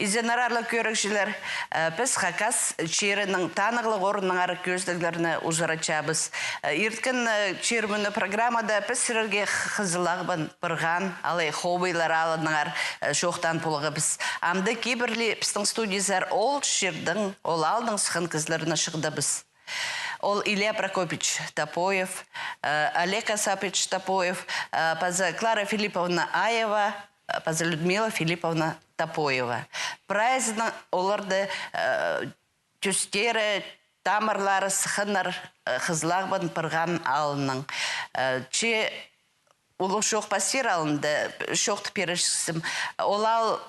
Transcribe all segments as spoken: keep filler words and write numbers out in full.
Изеннер, аарлығ кӧрігҷілер, э, піс Хакас чирінің танығлығ орнынаңар кӧзідіглерні узаратчабыс. Э, ирткен, э, чир мӱні программада піс сірерге Хызыл Ағбан, Пырған, алай Хобайлар аалынаңар, э, чоохтаан полғабыс. Амды кибірлі пістің студиязар ол чирдең, ол аалдаң сыххан кізілерні чыыдабыс. Ол Илья Прокопьевич Топоев, э, Олег Осапович Топоев, э, паза Клара Филипповна Аева, э, паза Людмила Филипповна Топоева. Прайзының оларның, э, тӧстері, тамырлары сыхханнар, э, Хызыл Ағбан, Пырған аалынаң. Э, че улуғ чоох пастир алнында чоохтап пирерҷіксім. Ол аал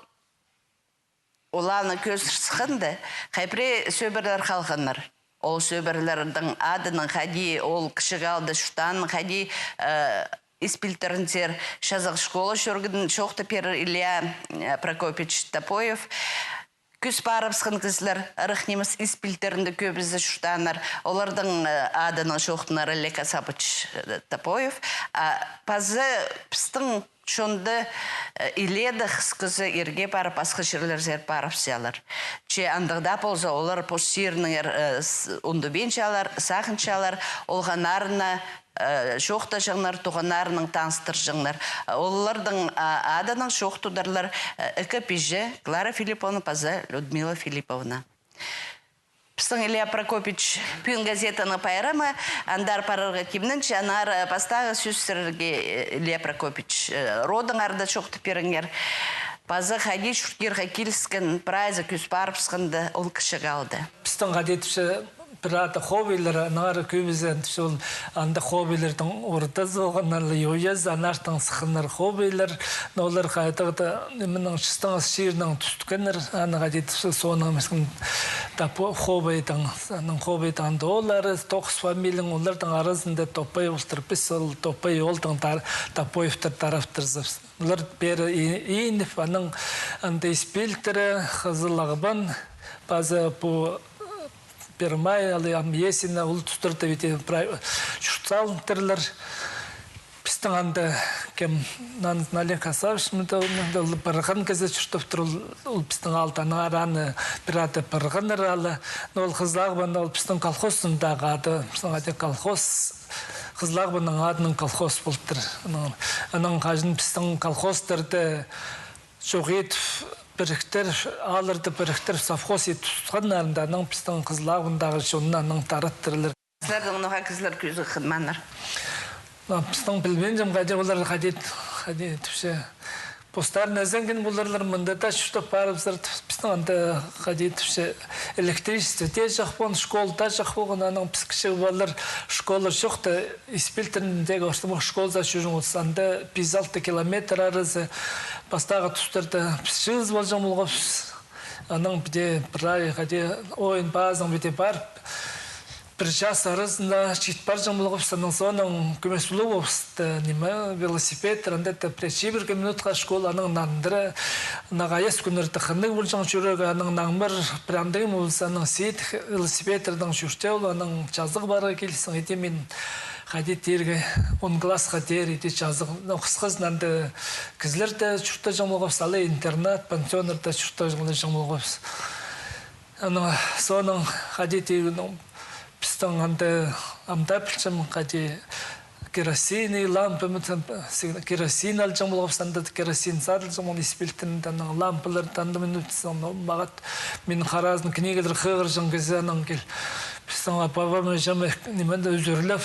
Оларны кӧзір сыхханда, хай пірее сӧбірелер халғаннар. Ол сӧбірелернің адынаң хайди ол кічіг аалда чуртаанын, хайди, э, ис пилтірінзер, чазағ школа чӧргенін чоохтап пирер Илья, э, Прокопьевич Топоев. Кӱс парыбысхан кізілер, ырах нимес ис пилтірінде кӧбізі чуртааннар. Оларның, э, адынаң чоохтанар Олег Осапович, э, Топоев. А паза пістің чонда, э, илееде хысхызы ирге парып, пасха чирлерзер парыбысчалар. Че андағ даа полза, олар пос чирінеңер, э, с-, ундубинчалар, сағынчалар, олғаннарына, э, чоохтаҷаңнар, туғаннарынаң таныстырҷаңнар. Оларның, а, адынаң чоохтадарлар, э, ікі пиҷе, Клара Филипповна паза Людмила Филипповна. Пістің Илья Прокопьевич, пӱӱн газетаның пайрамы, андар парарға тимненче, анар, э, пастағы сӧс сірерге, э, Илья Прокопьевич, э, родыңарны чоохтап пиріңер. Паза хайди чуртирға киліскен, прайзы кӱс парыбысханда ол кічіг аалда. Пістің, хайди тіпче, пір ады Хобайлар, анар кӧбізі тіпче ол анда Хобайларның ордазы полған, анар ла йойазы, анартын сыхханнар Хобайлар, но олар хайдағ-да, нименің, чыстың чирінең тӱс- кеннер, аны хайди тіпче, соонаң мискін Топо-, Хобайдаң, аның Хобайдаң анда ооллары, тоғыс фамилияның, оларның аразында Топай полтыр, піс ол Топай оолдың тар-, Топоевтер тараптарзыбыс. Олар пеер и-, Инов, анаң анда ис пилтірі, Хызыл Ағбан, паза пу Первомай, алай ам Есина, ол тустарда ведь прай чурт салынтырлар. Пістің анда кем, нан-, Олег Осапович, мында, мында ол Пырған кізі чуртаптыр, ол, ол пістің аалда, анаң ары аны пір ады Пырғаннар аалы. Но ол Хызыл Ағбан, ол пістің колхозтың даа ады, пістің ады колхоз, Хызыл Ағбанның адынаң колхоз полтыр. Анаң, анаң хаҷан пістің колхозтарды чох итіп, піріктіріп, аалларды піріктіріп, совхоз итіп тутханнарында, анаң пістің Хызыл Ағбандағы чонны анаң тараттырлар. Сірернің ноға кізілер кӧзіг хынмааннар? А, пістің пілбинчем, хайди олар, хайди, хайди тіпче. Постарын ізенген поларлар, мында даа чуртап парыбызар, пістің анда, хайди тіпче, электричество дее чох полған, школа даа чох полған, анаң піс кічіг палалар, школа чох та, ис пилтіріндегі ортымох школазар чӧрҷең полза, анда пис-алты километр аразы, пастағы тустарда піс чыылыс полҷаң полғабыс. Анаң піди прай, хайди, ойын пазынаң піди парып, пір час аразында чит парҷаң полғабыс, анаң соонаң кӧмес полбаабыс та, ниме, велосипедтер, анда та пірее чибіргі минутха школа, анаң нандыра, нағайас кӱннерде хынығ полҷаң чӧрерге, анаң наңмыр, пір андағ ниме полза, анаң сидік велосипедтернең чӧрче ол, анаң чазағ парарға килзең, иди мин хайди тирге, он классха теер, иди чазағ, ну, хысхазын анда кізілерде чуртаҷаң полғабыс, алай интернат, пансионнарда чуртаҷаң полғабыс. Анаң соонаң хайди тирге, ну, пістің анда, ам даа пілчем, хайди керосин и лампа, мына, сиг-, керосин алҷаң полғабыс, анда керосин садылҷаң, ол ис пилтірінде, анаң лампаларды анда минут, ну, мағат, мин харазын книгалар хығырҷаң кізі, анаң кил. Пістің пабам, іҷем, нименде ӱзӱрлеп,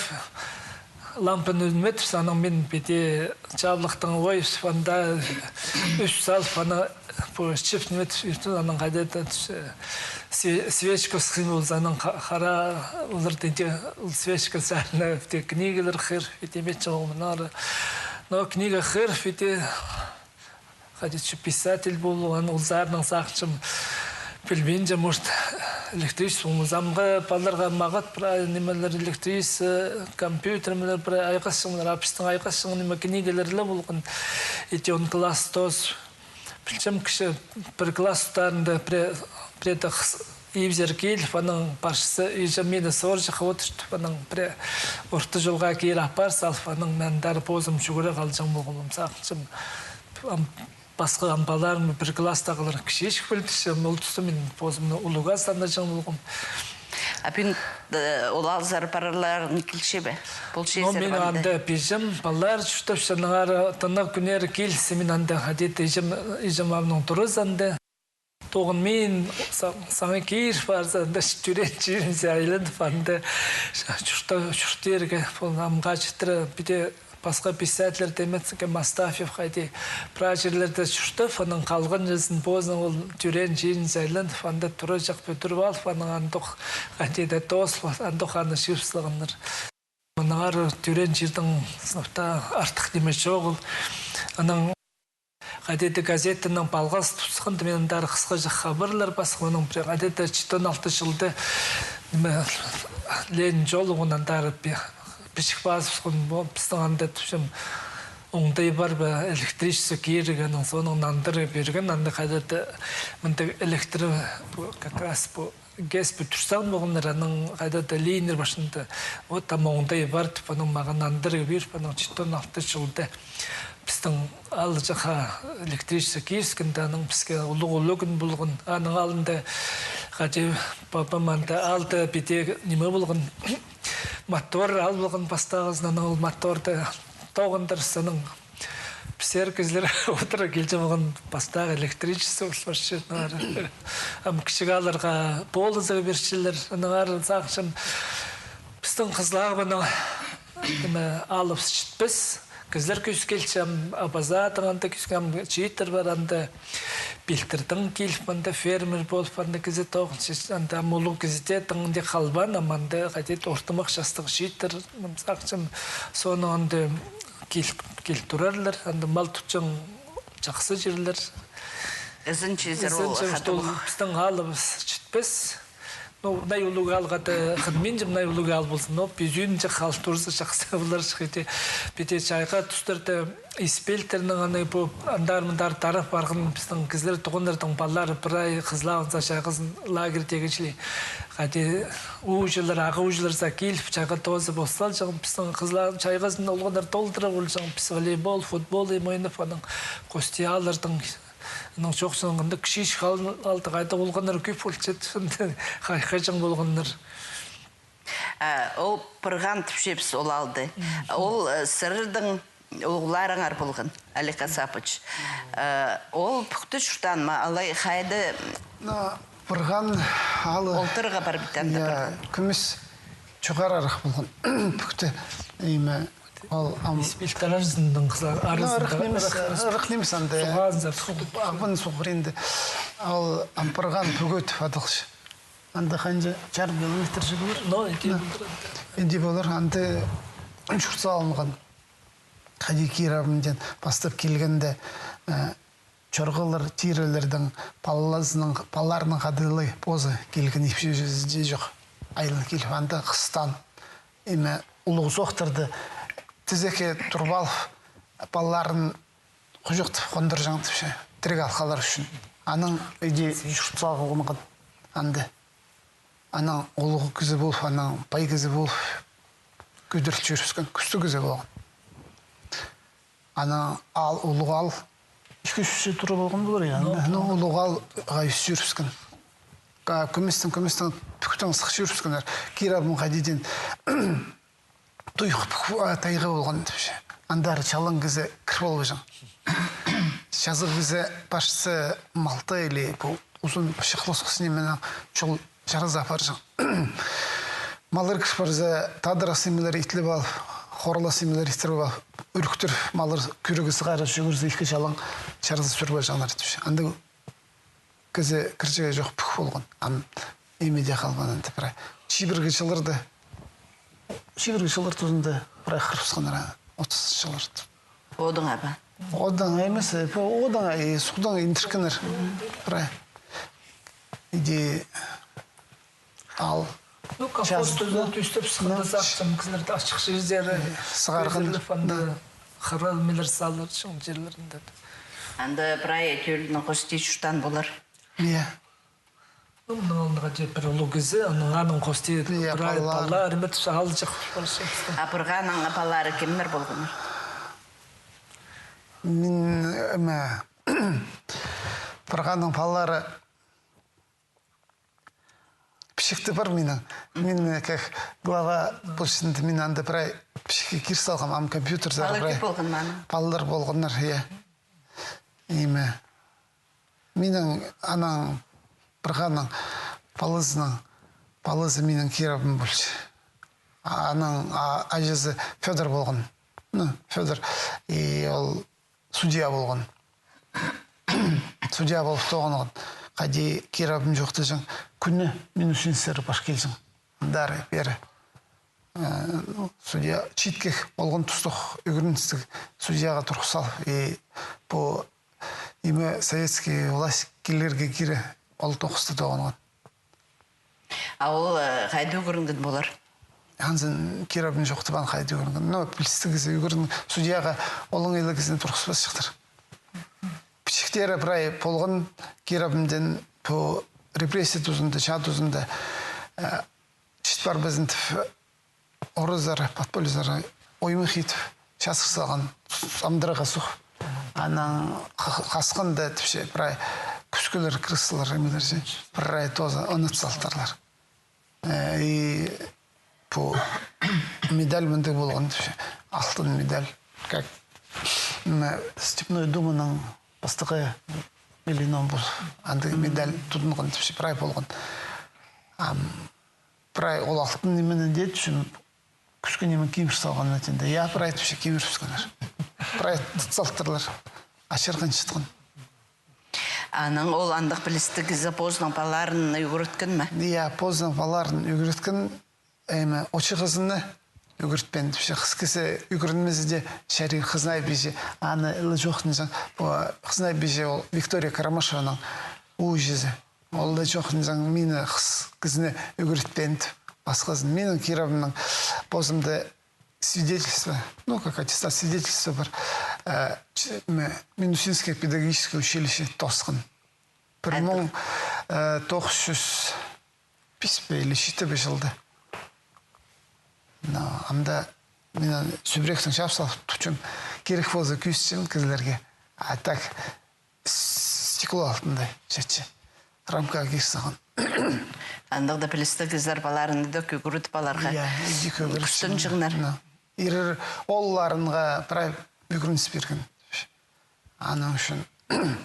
лампаны ӱнметіпче, анаң мин піди чаблыхтаң ойып, анда ӱс салып, аны пу чіп ниметіп, анаң хайди-да, све-, свечка сыххан полза, анаң ха-, хара, олар тінҷе, ол свечка сарина, піди книгалар хығыр, піди ниметче ол, мынары. Но книга хығыр, піди Хайди тіпче, писатель полған, ол сариннаң сағынчам, пілбинчем, может, электричество полмас. Амғы палаларға мағат прай нимелер, электричество, компьютер, нимелер прай айғасчаңнар, а пістің айғасчаң ниме книгалар ла полған. Иди он класс тоозып. Пілчем, кічіг пір класс устарында піре-, пірееде хыс-, Ибзер киліп, анаң парчазы, иҷем мині сорҷых одыртып, анаң пірее орта чолға кире апар салып, анаң мин андар позым чӱгӱре халҷаң полғам, сағынчам, ам, пасха ам палаларым, пір класстағылар кічіҷек пілдірче, ол туста мин позымны улуғ санаҷаң полғам. А пӱӱн, э, ол аалзар палаларың килче бе? Полча. Но сер мин анда пиҷем, палалар чуртапча, аннаңар тынағ кӱннер килзе, мин анда хайди-да иҷем, иҷем-авамнаң тураза анда. Тоғын мин са-, саңай кир парза, анда тӧреен чирінзер айланып, анда чурта-, чуртирға, пу амға читіре, піди пасха писательлер теметсінген, Астафьев хайди, прай чирлерде чуртап, анаң халған чазын позының ол тӧреен чирінзер айланып, анда тураҷах пӱдіріп алып, анаң андох хайди-да тоос, андох аны чыып салғаннар. Мынаңар тӧреен чирдең сынап таа артых ниме чоғыл. Анаң хайди-да газетаның палғазы тутсханда, мин андар хысхаҷах хабарлар пасхам, анаң пірее хайди-да читон алты чылда, ниме, Ленин чолы, он андар пі-, пічік пазыбысхан, пістің анда тіпчем, оңдай пар ба, электричество кирерге, анаң соонаң нандырып пирген, анда хайди-да мында электр, пу, как раз пу ГЭС пӱдір салған полғаннар, анаң хайди-да линиялар пасчаңнар. Вот, ам оңдай пар тіп, анаң мағаа нандырып пиріп, анаң читон алты чылда пістің аалҷахха электричество киріскенде, анаң піске улуғ ӱлӱкӱн полған. Аның алнында хайди папам анда аалда піди ниме полған, мотор ал полған пастағызын, анаң ол моторды тоғындырза, анаң піс эр кізілер одырып килче полған, пастағы электричество пол парча, аннаңар ам кічіг аалларға полызығ пирчелер, аннаңар сағынчам, пістің хызыллағ мынаң, ниме, аалыбыс читпес, кізілер кӧс килче, ам Абазадаң анда кӧс, ам чииттер пар, анда Пилтірдең киліп, анда фермер полып, анда кізі тоғынча, анда ам улуғ кізі дее тың дее халбаан, ам анда хайди-да ортымах частығ чииттер, ам сағынчам, соонаң анда кил-, кил турарлар, анда мал тутчаң чахсы чирлер. Ізінче, ізінче ол хатап, пістің аалыбыс читпес. Ну, мынай улуғ аалға даа хынминчам, мынай улуғ аал ползын, но пӱзінҷе хал турза чахсы поларҷых иди. Піди чайғы тустарда ис пелтернең аны пу андар-мындар тарап парған пістің кізілер, туғаннарның палалары прай хызыллағ анза чайғызын лагерь тегенчелей. Хайди ууҷалар, ағаа ууҷалар за киліп, чайғы тооза пос салҷаң, пістің хызыллағ чайғызын олғаннар толдыра полҷаң, піс волейбол, футбол ойнап, анаң кӧстең аалларның, анаң чоохтанғанда кічіҷек аал-, аалда хайдағ олғаннар кӧп полча, хайхаҷаң полғаннар. А, ол Пырған тіпчебіс ол аалды. Ол, э, сірернің улуғларыңар полған, Олег Асапович. Э, ол пӱкті чуртаан ма, алай хайда? Но, Пырған аалы. Ол тырға пар бит анда. Я, Пырған. Кӱмӱс чоғарарах полған. Пӱкті, име, ол ам. Испил таразының хыза-, арызында. Ырах нимес, ырах нимес анда. Суғ азында, суғ. Ағбан суғ пір інде. Ол ам Пырған пӱгі тіп адалча. Анда ханҷа чарым километр чіг полар? Но, иди полар. Иди полар, анда чурт салынған. Хайди Кир Абым дее пастап килгенде, э, чорғалар, тирілернің палазының, палаларының хадылай позы килген ипчі чох. Айлан киліп, анда хыстаан. Име, улуғ соохтарды тізекке турып алып, палаларын хучухтап хондырҷаң тіпче, тіріг алхалар ӱчӱн. Анаң иди чурт салғланған анда. Анаң улуғ кізі полып, анаң пай кізі полып, кӧдіріл чӧрібіскен, кӱстіг кізі полған. Анаң аал, улуғ аал. Ікі чӱс чыл тура полған полар, я. Ну, улуғ аал хайди чӧрібіскен. Ка-, кӱмӱстең, кӱмӱстең, пӱктең сых чӧрібіскеннер. Кир Абым хайди дее туйғ пӱк, а, тайға полған тіпче. Андар чалаң кізі кір полбаҷаң. Чазағ кізі парча малды или пу узун пычах лосхас нименең чол чараза апарҷаң. Маллар кір парза, тадар асымлар итлеп алып, хорыл асымлар иттіріп алып, ӱріктір маллар кӱрігі сығара чӱгӱрзе, ікі чалаң чараза сӱр парҷаңнар тіпче. Анда кізі кірҷең чох пӱк полған. Ам име дее халбаан анда прай. Чибіргі чылларда, чибіргі чыллар тузында прай хырыбысханнар, отызынҷы чылларда. Одыңа ба? Одыңа нимес, э, пу одыңа, и суғдаң индіргеннер прай. Иди ал. Ну, колхоз тузы тӧстеп сыхханда, сағынчам, кізілерді ачых чирзер сығарған. Анда хырал милер салар, чоң чирлерінде. Анда прай тӧлнің хости чуртаан полар. Иә. Ну, мының алнында тее пір улуғ кізі, аның, аның хости, я, прай палалар, палалар, ниме, тіпче, алҷах полча. А пырғаның палалары кемнер полғаннар? Мин, ниме, пырғаның палалары пічікте пар минің. Мин, э, как глава полчам, мин анда прай пічікке кир салғам, ам компьютерзар прай. Палалар кӧп полған ма аның? Палалар полғаннар, я. Ниме. Минің анаң, пырғаның палазының палазы минің кирабым полча. А-, аның а-, аҷазы Фёдор полған. Ну, Фёдор. И ол судья полған. Судья полып тоғынған. Хайди кирабым чоохтаҷаң, кӱні Минусинсер пар килҷең. Андар пеер. Э, ну, судья читкек полған тустығ, ӱгреністіг судьяға турғыс салып, и пу, ниме, советский власть килерге кире ол тоғыста тоғынған. А ол, э, хайда ӱгренген полар? Анзын кирабын чоохтабаан, хайда ӱгренген. Но пілістіг кізі ӱгренген, судьяға олаң иле кізіні турғыспасчахтар. Пічіктері прай полған кирабымдаң, пу репрессия тузында, чаа тузында, э, чіт парбазын тіп, орызар, подпольезар оймах итіп, чазыр салған, амдырарға суғып. Анаң ха-, хасханда тіпче, прай кӱскілер, крысалар, нимелер чи, прай тоже ынап салтырлар. Э, и пу медаль мындағ полған тіпче, алтын медаль, как, ниме, Степной думаның пастығы или ном пол, андағ медаль тудынған тіпче, прай полған. Ам, прай ол алтын нимені дее тӱсчем, кӱскӱ ниме кимір салған итенде. Я, прай тіпче, кимірібіскеннер. Прай тыт салтырлар. Ачырған чатхан. Анаң ол андағ пілістіг кізі позының палаларын ӱгреткен ме? Я, позының палаларын ӱгреткен, эме, очы хызыны ӱгретпеен тіпче. Хыс кізі ӱгренмезі дее чарир, хызын айбинча, аны ла чоохтанҷаң, пу хызын айбинча ол Виктория Карамашеваның ууҷызы. Ол ла чоохтанҷаң, мині хыс кізіні ӱгретпеен тіп, пасхазын. Минің кирабымның позымда свидетельство, ну, как аттестат, свидетельство пар. Э, ч-, ме-, Минусинское педагогическое училище тоосхан. Пір муң, э, тоғыс чӱс пис пе или читі пе чылда. Но анда мин аны сӱбіректең чаап салып тутчам, кирек полза кӧзітчем кізілерге. А так, с-, стекло алтында чатча. Рамкаға кир салған. Андағ даа пілістіг кізілер палаларын идӧк ӱгредіп аларға. Я, идӧк ӱгредіп. Кӱстенҷеңнер. Но. Ирер оолларынға прай ӱгреніс пирген. Аның ӱчӱн.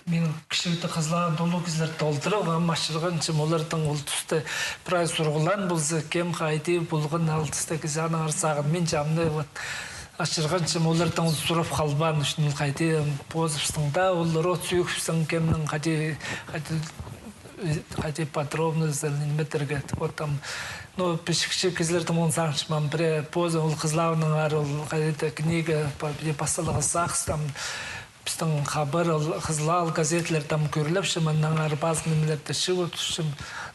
Мин кічігде Хызыллағны улуғ кізілер толдырып, ам ачырғанчам, олардаң ол туста прай сурығлаан полза, кем хайди полған, ол туста кізі аннаңар сағынминча, ам не, вот, ачырғанчам, олардаң сурап халбаан ӱчӱн, ол хайди, позыбыстың даа, ол род сӧӧкпістің кемнің хайди, хайди, хайди подробно, ниме тирге, вот там, ну, пічікчі кізілердең, мин сағынчам, ам пірее позы, ол Хызыллағнаңар, ол хайди книга, па-, пасталарға сағыс, там, пістің хабар, ол Хызыллағ газеталарда ам кӧріліпче, мыннаңар паза нимелерді чыып тутчам.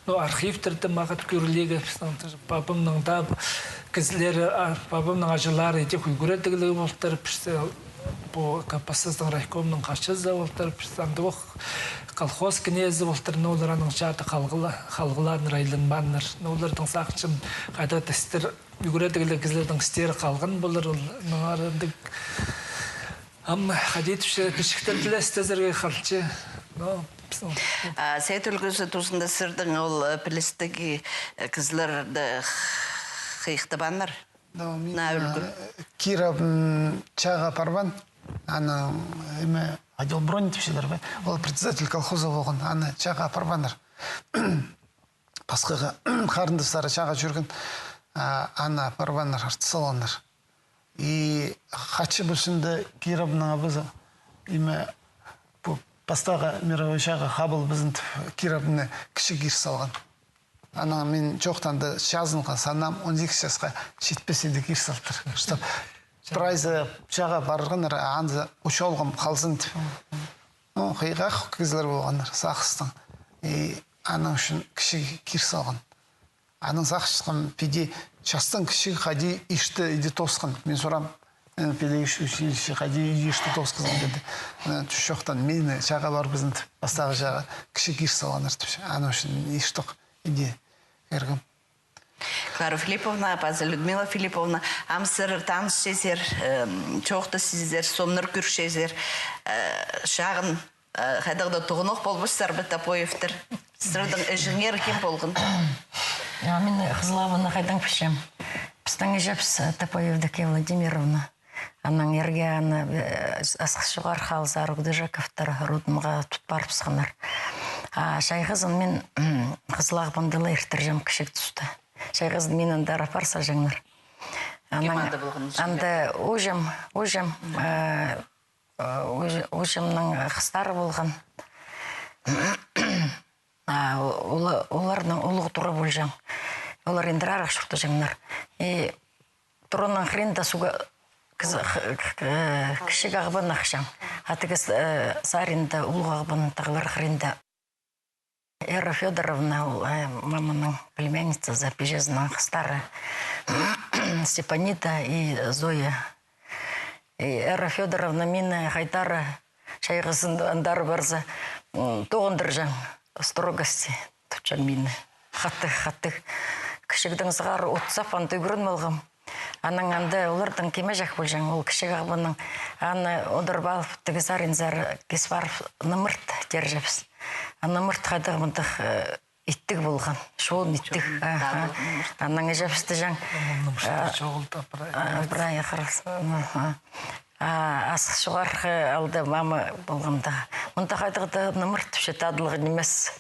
Ну, архивтерде мағат кӧрілерге, пістің пабамның даа кізілері, а, пабамның аҷылары идӧк ӱгредігліг полтыр, пісте пу КПСС-тің райкомының хатчызы полтыр, пісте андағ ох колхоз кнезі полтыр, но олар анаң чаада халғыла-, халғылааннар, айланмааннар. Но олардаң сағынчам, хайдағ-да істер, ӱгредігліг кізілернің істері халған полар, ол, наңар андағ Ам хайди тіпче, пічіктер тілес тізерге халча. Но, пістің. А, Сеит ӱлгӱзі тузында сірернің ол, э, пілістіг, э, кізілерні хыйыхтабааннар? Но, мин, на, э, ӱлгӱ. Кирабым чааға парбаан, анаң, эме, отдел бронь тіпчелер бе? Ол председатель колхоза полған, аны чааға апарбааннар. Пасхаға харындастары чааға чӧрген, а, аны апарбааннар, артых салғаннар. И хачы пілчем дее, кирабымның абазы, име, пу пастағы мировой чааға хабылыбызын тіп, кирабымны кічіг кир салған. Анаң мин чоохтаанда чазынға санаам, он сигіс часха читпес иді кир салтыр. Чтоб прайзы чааға парғаннар, анзы учуғлығым халзын тіп. Ну, хыйғах кізілер полғаннар, сағыстаң. И аның ӱчӱн кічіг кир салған. Анаң сағысчатхам, піди частаң кічіг хайди ирте иди тоосхан. Мин сурам, Педагогический училище хайди, иди, что тоғысхазың деді. Ана, чох, чоохтаан, мині чааға парыбызың тіп, пастағы чааға кічіг ир салғаннар тіпче. Аның ӱчӱн ир тоғыс иди кіргем. Клара Филипповна, паза Людмила Филипповна, ам сірер танысчазар, эм, чоохтасчазар, сомнар кӧрчезер, э, чағын Э, хайдағ-да тоғынох полбастар ба Топоевтер? Сірернің іҷеңер кем полған? А мин Хызыл Ағбанны хайдаң пілчем? Пістің іҷебіс, э, Топоев Евдокия Владимировна. Анаң ирге аны, э, Асхыс Чоғархы аалзар Угдыжаковтар роддомға тут парыбысханнар. А чайғызын мин Хызыл Ағбанда ла иртірҷем кічіг туста. Чайғызын мин андар апар салҷаңнар. Кем анда полған? Анда ууҷам, ууҷам, э, Э, ууҷ-, ууҷамның хыстары полған. А, ол-, оларның улуғ тура полҷаң. Олар индір арах чуртаҷаңнар. И тураның хыринда суға кізі, х-, х-, э, Кічіг Ағбан ахчаң. А тігі с-, э, саринда Улуғ Ағбан тағлар хыринда. Эра Фёдоровна, ол, э, маманың племянницазы, пиҷезінің хыстары, Степанида и Зоя. И Эра Фёдоровна мині хайдар, чайғызын андар парза, м, тоғындырҷаң, строгости тутчаң мині. Хатығ, хатығ. Кічігдең сығара от сап, анда ӱгреніп алғам. Анаң анда оларның кимеҷек полҷаң, ол Кічіг Ағбанның. Аны одырып алып, тігі саринзар кис парып, нымырт теерҷебіс. А нымырт хайдағ мындағ, э, иттіг полған, чоон иттіг. Чоон, аха. Анаң іҷебіс тіҷең. Нымырт, а, чоғыл да прай. А, прай, харас. Аха. А, Асхыс Чоғархы аалда мама полғанда. Мында хайдағ-да нымырт тіпче, тадылығ нимес.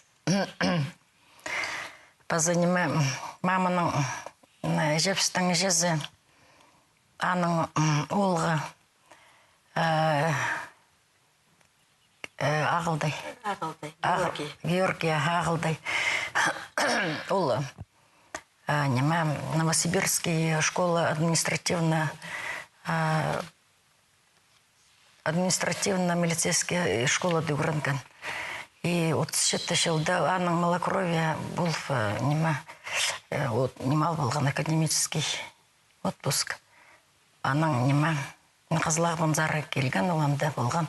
Паза ниме, маманың, м, іҷебістің іҷезі, аның, м, оолғы, э, э, Ағылдай. Ағылдай, Ағ-, Георгий. Георгий, аха, Ағылдай. Ол, э, ниме, Новосибирский школа административно, э, административно-милицейский школада ӱгренген. И отыс читі чылда аның малокровие полып, э, ниме, э, от-, ниме ал полған, академический отпуск. Анаң ниме, Хызыл Ағбанзар килген, ол анда полған.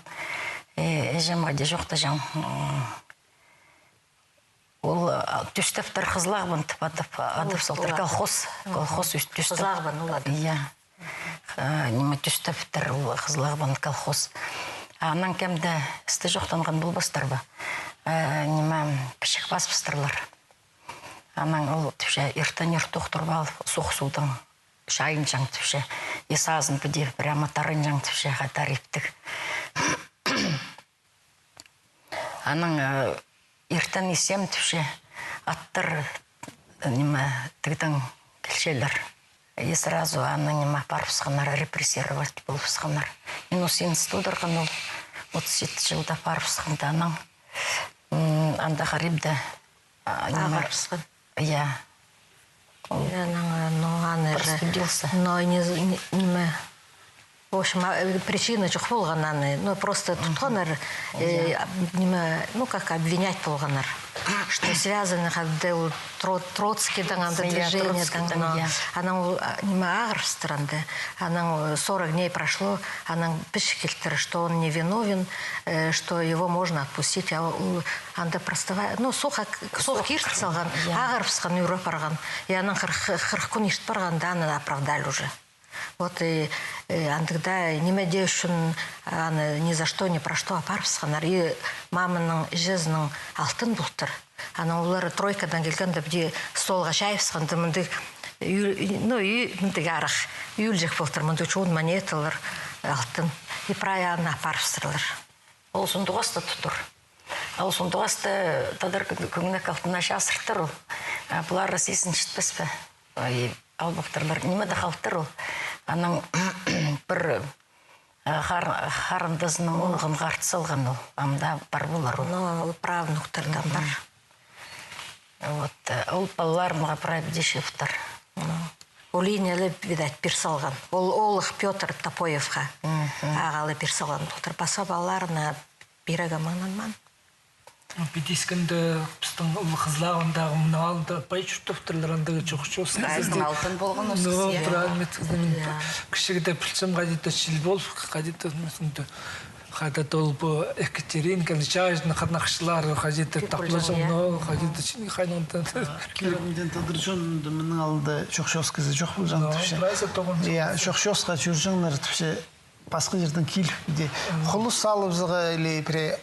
Э, іҷем хайди чоохтаҷаң, м, Ол, а, Тӱстептер Хызыл Ағбан тіп адап, адап салтыр. Колхоз, колхоз Тӱстеп. Хызыл Ағбан ол ады. Иә. Э, ниме, Тӱстептер ол Хызыл Ағбан колхоз. Анаң кем-де істі чоохтанған полбастар ба? Э, ниме, пічік пазыбыстырлар. Анаң ол тіпче, иртен иртох турып алып, суғ суудаң чайынҷаң тіпче. И сазын піди прямо тарынҷаң тіпче, хайдар иптіг. Анаң, э, иртен исчем тіпче, аттар, э, ниме, тігдең килчелер. И сразу аны, ниме, парыбысханнар, репрессировать полыбысханнар. Минус сигіс тудырған ол, отыс читі чылда парыбысханда анаң, м, анда Харибде А, ниме? Ағырыбысхан. Я. Ол анаң, ну, аны же, простудился. Но не з-, не, ниме. В общем, а, э, причина чох полған аны. Ну, просто тутханнар, э, об-, ниме, ну, как обвинять полғаннар. Что связаны, когда у Тро-, Троцкийдең анда движениедең, но анаң ол, а, ниме, ағырыбыстыр анда. Анаң, э, сорок дней прошло, анаң піс килтір, что он не виновен, э, что его можно отпустить, а ол анда простова-, ну, суғ, суғ кирт салған, ағырыбысхан, ӱр апарған. И анаң хырых, хырых кӱн ирт парғанда, аны оправдали уже. Вот и, э, андағда ниме дее ӱчӱн аны ни за что, ни про что апарыбысханнар. И маманың, іҷезінің алтын полтыр. Анаң олар тройкадаң килгенде, піди столға чайыбысханда, мындағ, ну, и мындағ арах, ӱлҷек полтыр, мындағ чоон монеталар, алтын. И прай аны апарыбыстырлар. Ол сундуғаста тутыр. Ол сундуғаста тадар кӱ-, кӱгенек алтына чазыртыр ол. А пулар сизін читпес пе? Ой, албахтырлар, ниме дее халтыр ол. Анаң пір, а, хар-, харындазының оолғын хартыс салған ол. Амда пар полар ол. Но ол правнуктардаң пар. Вот, э, ол палаларынға прай піди чыыптар. Ну, ол ине ле, видать, пир салған. Ол, ол ох Пётр Топоевха. Ағаа ле пир салған полтыр. Пасха палаларына пирерге маңнанмаан. Ну, піди искенде пістің Улуғ Хызылағындағы мының алнында пай чуртаптырлар, андағ чох-чоос. Прайзының алтын полған. Ну, узыс, я. Прай мин кічігде пілчем, хайди-да чіл полып, хайди-да, хайди-да ол пу Екатеринка, чайның хынығҷылары, хайди-да таплаҷаң, я. Ну, хайди-да чіли хайнаңда. Киребімден тыдырҷаң, мының алнында чох-чоос кізі чох полҷаң, ну, тіпче. Прайзы тоғын. Я, чох-чоосха чӧрҷеңнер, тіпче. Пасха чирдең киліп, иди. Хулус салыбызарға или пірее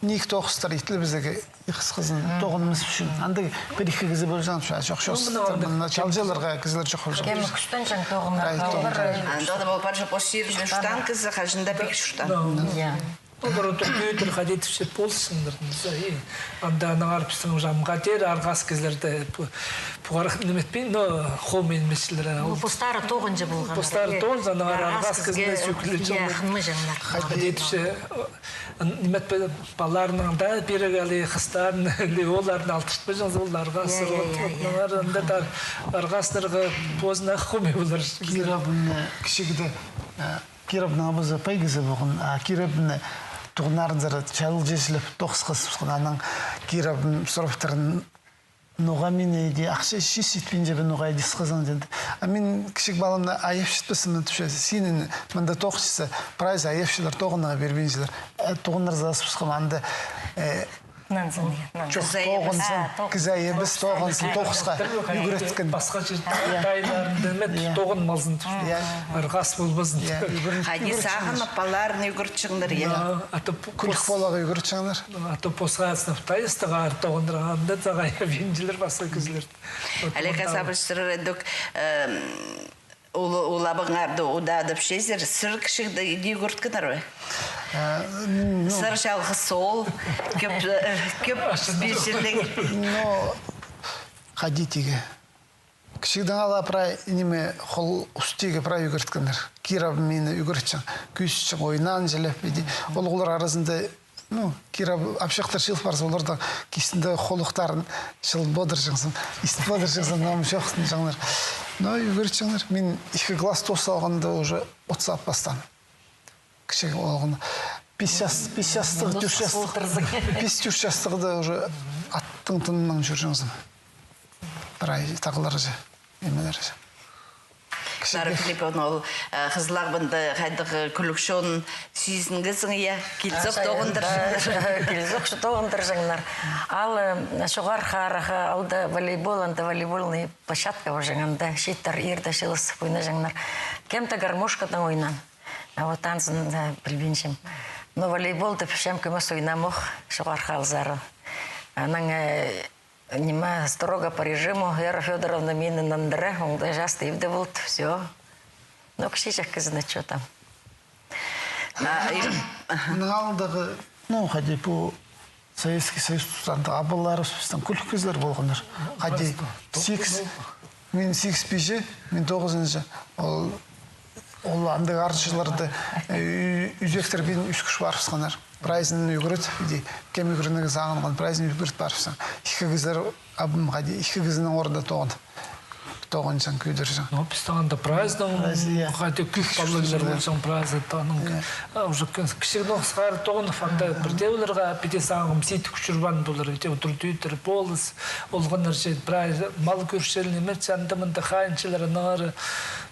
ниик тоғыстар итілібізерге, хысхызын, тоғынмас ӱчӱн. Андағ пір-ікі кізі полҷаң, чох-чоос. Ну, мына андағ. Мына чалҷыларға кізілер чох полҷаң. Кем кӱстенҷең тоғынарға. Прай тоғынҷаң. Анда даа ол пар чох, пос чирінҷе чуртаан кізі, хаҷан даа пик чуртаан. Ну. Я. Олар одыр кӧдір хайди тіпче полысчаңнар, и анда аннаңар пістің уже амға теер арғас кізілерді пу-, пуғар ниме итпин, но хомай ниме итчелер. Ну, ол постары тоғынҷаң полған. Постары тоғынҷаң, аннаңар арғас кізілерді сӱгілеҷеңнер. Я, хынмаҷаңнар. Хайди тіпче, ниме итпе, палаларның даа пиріг алай хыстарын, или оларны алтыртпаҷаңзар, ол арғас, я, я, вот, я, вот, я. Аннаңар анда даа арғастарға позына хомай полар. Киребімні кічігде, э, Киребімнің абазы пай кізі полған, а Киребімні туғаннарынзар чалҷы чіли тоғысха сыпсхан, анаң Киребім сурап тыра, ноға мині, иди, ахча чис итпинче бе, ноға иди сыххазың, теенде. А мин кічіг паламны аяп читпеспін, тіпче, синін мында тоғынчаза, прайзы аяпчалар, тоғынарға пирбинчелер. Э, туғаннарзар сыпсхам, анда, э, Нанзын, я, нанзын. Чох, кізі айабас. Тоғынзын, а, тоғын-, кізі айабас, тоғынзын, тоғысха ӱгреткен. Пасха чир-, я, тайларында ниме, я, тоғынмазын. Я. Арғас полбазын. Я, ӱгрет-, хайди ӱгретчеңнер. Сағынып, палаларын ӱгретчеңнер, я. Я, а то п-, кӱлік пос-, поларға ӱгретчеңнер. А то посха азынап, тайыстығ аар тоғындыра, анда тағай пинчелер пасха кізілер. Алек асабыстыр ідӧк, эм, Ол, ол абаңарды удадып чӧрзер, сірер кічігде иди ӱгреткеннер бе? Э, ну. Сірер чалғыс оол, кӧп, э, кӧп пирчелер. Ну, хайди тигі. Кічігдең ала прай, ниме, хол устиге прай ӱгреткеннер. Киребім мині ӱгретчең, кӧзітчең, ойнаан чіли, иди. Ол олар аразында Ну, кире апчахтар чыыл парза, оларның кистінде холыхтарын чыыл одырҷаңзың, истіп одырҷаңзың, ам чох тінҷеңнер. Но ӱгретчеңнер. Мин ікі класс тоос салғанда уже от саап пастаам. Кічіг полғанда. Пис час, пис частығ, тӧрт частығ, пис тӧрт частығда уже аттың тыныннаң чӧрҷеңзің. Прай тағларҷа, нимелерҷе. Клара Филипповна, ол, э, хызылағбында хайдағ кӱлӱк чон сизінгезің, я, килзек тоғындырҷаңнар. Килзек тоғындырҷаңнар. Ал, э, чоғархы арахха, алда волейбол, анда волейбольный площадка полҷаң, анда чииттер ирде чыылыс ойнаҷаңнар. Кем-де гармошкадаң ойнаан. А вот анзын, э, пілбинчем. Но волейбол тіп чем кӧмес ойнаам ох, чоғархы аалзар. Анаң, э, Ниме, строго по режиму, Вера Фёдоровна мині нандыра, оңдай частығ ибде полды, всё. Ну, кічіҷек кізіні чоохтаам. А, и, аха. Мының алнындағы, ну, хайди пу Советский Союз тузында абаларыбыс пістің кӱлӱк кізілер полғаннар. Хайди сигіс, мин сигіс пиҷе, мин тоғызынҷы, ол Ол андағ арынҷыларды, э, ӱ-, ӱзектер пирбин ӧскір парыбысханнар. Прайзын ӱгрет, иди, кем ӱгренерге сағынған, прайзын ӱгрет парыбысхан. Ікі кізілер, абым хайди, ікі кізінің орнында тоғын-, тоғынҷаң, кӧдірҷең. Ну, пістің анда прайзынаң, прайзы, я, хайди, кӧп палалар полҷаң, прайзы таның. Я. А, уже кӧн-, кічіг нох сығара тоғынып, анда пірдее оларға піди сағам сидік чурбан полар, иди, удур-тӧдір полыс, олғаннар че прайзы мал кӧрчелер, ниме че, анда-мында хайынчалар, аннаңар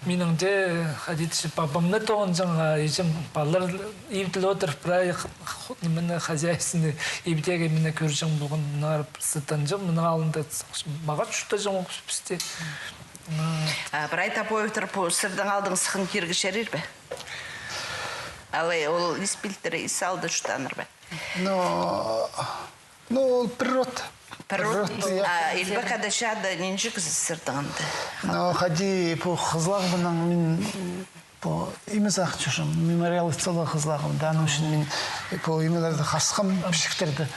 Минің дее, хайди тізе, пабамны тоғынҷаң, а, иҷем палалар ибде одыр, прай х-, х-, ниме, хозяйственный, ибдегі ниме кӧрҷең полған, мынаңар сыдынҷаң, мының алнында маға чуртаҷаң ох пісте. А, прай Топоевтер пу сірернің алныңар сыххан кирге чарир ба? Алай, ол ис пилтірі, ис алды чуртааннар ба? Но Ну, ол пір род. Пір род. Пір род, я. А, Илбек Ада чаада нинҷе кізі сірернің анда? Ну, хайди, пу Хызылағбынаң мин, пу, ниме сағынчам, мемориал ит саларға Хызылағбынаң, аның ӱчӱн мин, пу, нимелерді хасхам, пічіктерді.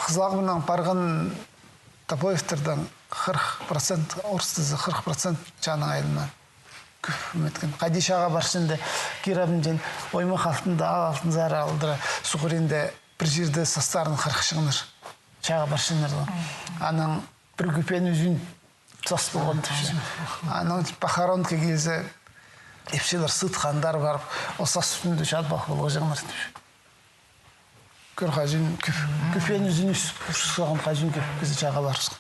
Хызылағбынаң парған Топоевтердең хырых процент, орыстаза хырых процент чаанаң айланған. Кӧп ниме иткен. Хайди чааға парчаңда, киребімдең оймах алтында, аал алтынзар алдыра, суғ ӱринде пір чирде састарын хырыхчаңнар. Чааға парчаңнар. Анаң пір кӧпен ӱзӱн сас полған тіпче. Анаң похоронка килзе, ипчілер сыытханнар парып, ол сас ӱстӱнде чатпах полғаҷаңнар тіпче. Кӧр, хаҷан кӧп, кӧп ӧӧн ӱзін ӧс салған, хаҷан кӧп кізі чааға парыбысхан.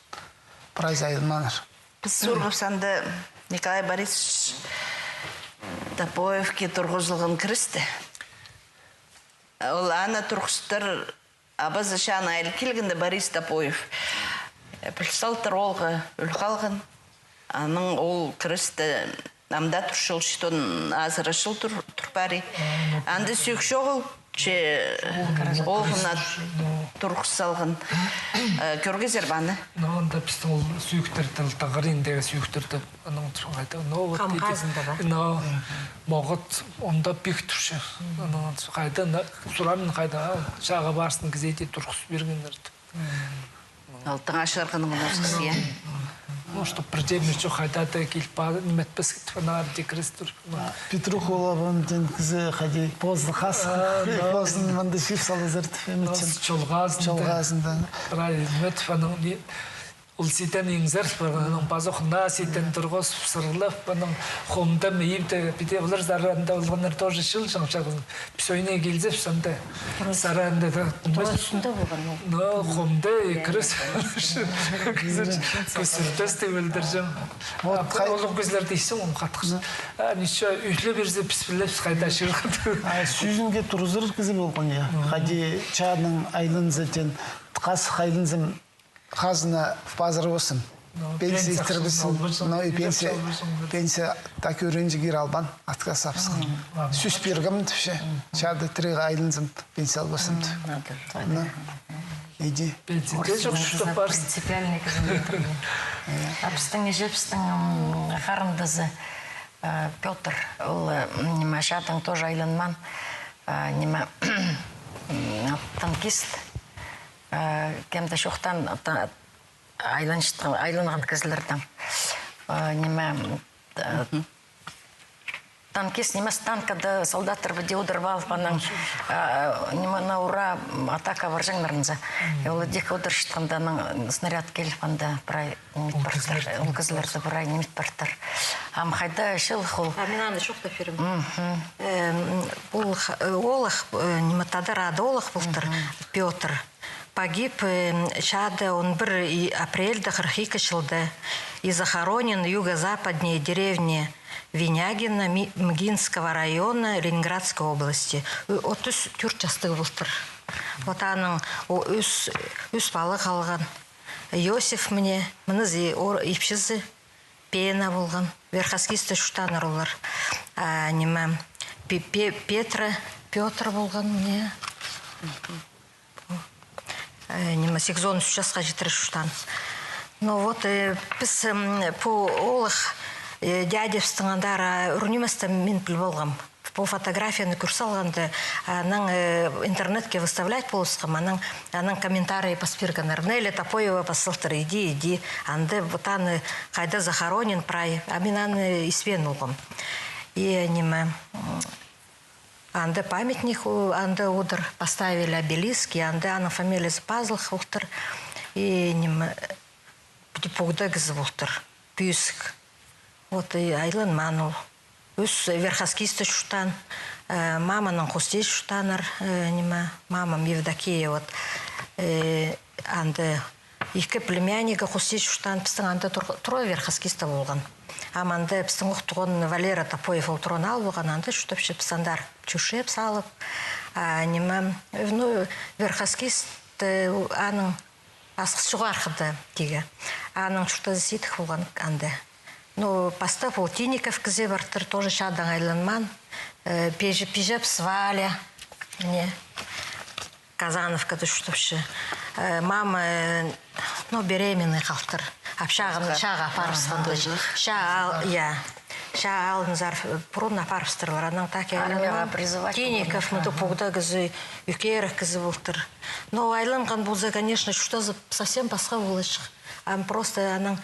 Прайзы айланмааннар. Піс сурғабыс анда Николай Борисович Топоевке турғызылған кіресті. Ол аны турғыстар, абазы чааны айлап килгенде, Борис Топоев, э, піл салтыр оолғы ӧл халған. Анаң ол кіресті амды турчалча, он азыра чыл тур, тур пари. Анда сӧӧк чоғыл, че оолғына турғыс салған. Э, кӧргезер бе аны? Но анда пістің ол сӧӧктерді, тағыриндағы сӧӧктерді, анаң хайда, но вот хам хазында ба? Но мағат анда пик турча. Анаң хайда, на, сурам мин хайда, а, чааға парыбысхан кізее турғыс пиргеннер. Алтын ашырғанның осхас, я. Ну, чтоб пір дее мин чох хайда-да киліп па-, ниме итпес, фонарь декрестур. Петруха Улабан теен кізі хайди позы хас, а, да, позын мында чир салызар тіп, ниме итчең. Чолғазында. Чолғазында. Прай, ниме итіп, анаң не, ол сиден иңзер, анаң пазох на сиден турғыс, сырлап, анаң хомда мейімде, піди олар саранда олғаннар тоже чыл чаңчағын. Піс ойнай килзебіс анда. Саранда да. Тура ӱстӱнде полған ол. Но, хомда, я, ікіріс. Кізі пісті ӧлдірҷең. Вот, а, хай- улуғ кізілерді исің, ол хатхыс. А, ниче, ӱтле пирзе, піс пілебіс, хайда чир хатхы. А, сӱзінге турғызар кізі полған, я. Хайди чааның айланза теен, хазых айланзам, хазына пазырыбысым. Ну, пенсия итірібісім. Но и пенсия, пенсия так ӱренҷі кир албаан, отказ алыбысхан. Сӱс пиргем тіпче. Чаада тіріг айланзам, пенсия алыбысым тіп. Ну, иди. Пенсия тее чох, что парс. Принципиальный кізі. А пістің іҷебістің, м, харындазы, э, Пётр, ол, э, м, ниме, чаадаң тоже айланмаан, э, ниме, м, танкист. Э, кем-де чоохтаан, та-, айланчатхан, айланған кізілердең. Э, ниме, э, танкист нимес, танкада солдаттар піди одырып алып, анаң, э, ниме, на ура, м, атака парҷаңнарынза. Э, ол дик одырчатханда, анаң снаряд киліп, анда прай ниме ит партыр, ол кізілерді прай ниме ит партыр. Ам хайда чыл хол. А мин аны чоохтап пирем. Мгм. Эм, ол х-, э, оолах, э, ниме, тадар ады оолах полтыр, Пётр. Погиб, э, чаада он пір и-, апрельде хырых ікі чылда и захоронен юго-западнее деревни Винягино Ми-, Мгинского района Ленинградской области. Ы, отыс тӧрт частығ полтыр. Вот аның, о, ӱс, ӱс пала халған. Иосиф мына, мынызы ор-, ипчізі Пена полған. Верхоскисте чуртааннар олар. А, ниме, Пе-, Пе-, Петра, Пётр полған, мына. Э, ниме, сигізон ӱс часха читіре чуртаан. Ну вот, э, піс, м, пу оолах, э, дядябыстың андар, а, ӱр ниместе мин піл полғам. Пу фотографияны кӧр салғанда, анаң, э, интернетке выставлять полысхам, анаң, анаң комментарий пас пиргеннер. Неля Топоева пас салтыр, иди, иди, анда вот аны хайда захоронен прай, а мин аны испеен полғам. И ниме, м, анда памятник, у, анда одыр, поставили обелиск, и анда аның фамилиязы пазылых полтыр. И ниме, піди пугда кізі полтыр, пӧзік. Вот, и айланмаан ол. Ӱс Верхоскисте чуртаан, э, маманаң хости чуртааннар, э, ниме, мамам Евдокия, вот, э, анда ікі племяннигі хости чуртаан, пістің анда тур-, тура Верхоскисте полған. Ам анда пістің ох туған Валера Топоев, ол тура аал полған, анда чуртапча, піс андар чӧрчебіс алып. А, ниме, ну, Верхоскист, э, аның Асхыс чоғархыда тигі. Аның чуртазы сидік полған анда. Ну, пастап ол Тинников кізі партыр, тоже чаадаң айланмаан. Э, пиҷе-, пиҷебіс Валя. Мына. Казановкада чуртапча. Э, мама, э, ну, беременный халтыр. Ап чааға, чааға апарыбысханнар. Чаа ал-, я. Чаа алынзар, э, пурун апарыбыстырлар. Анаң так и айланмаан. Армияға призывать полған. Тинников, мында пугда кізі, ӧкерек кізі полтыр. Но айланған полза, конечно, чуртазы совсем пасха поларҷых. Ам просто анаң,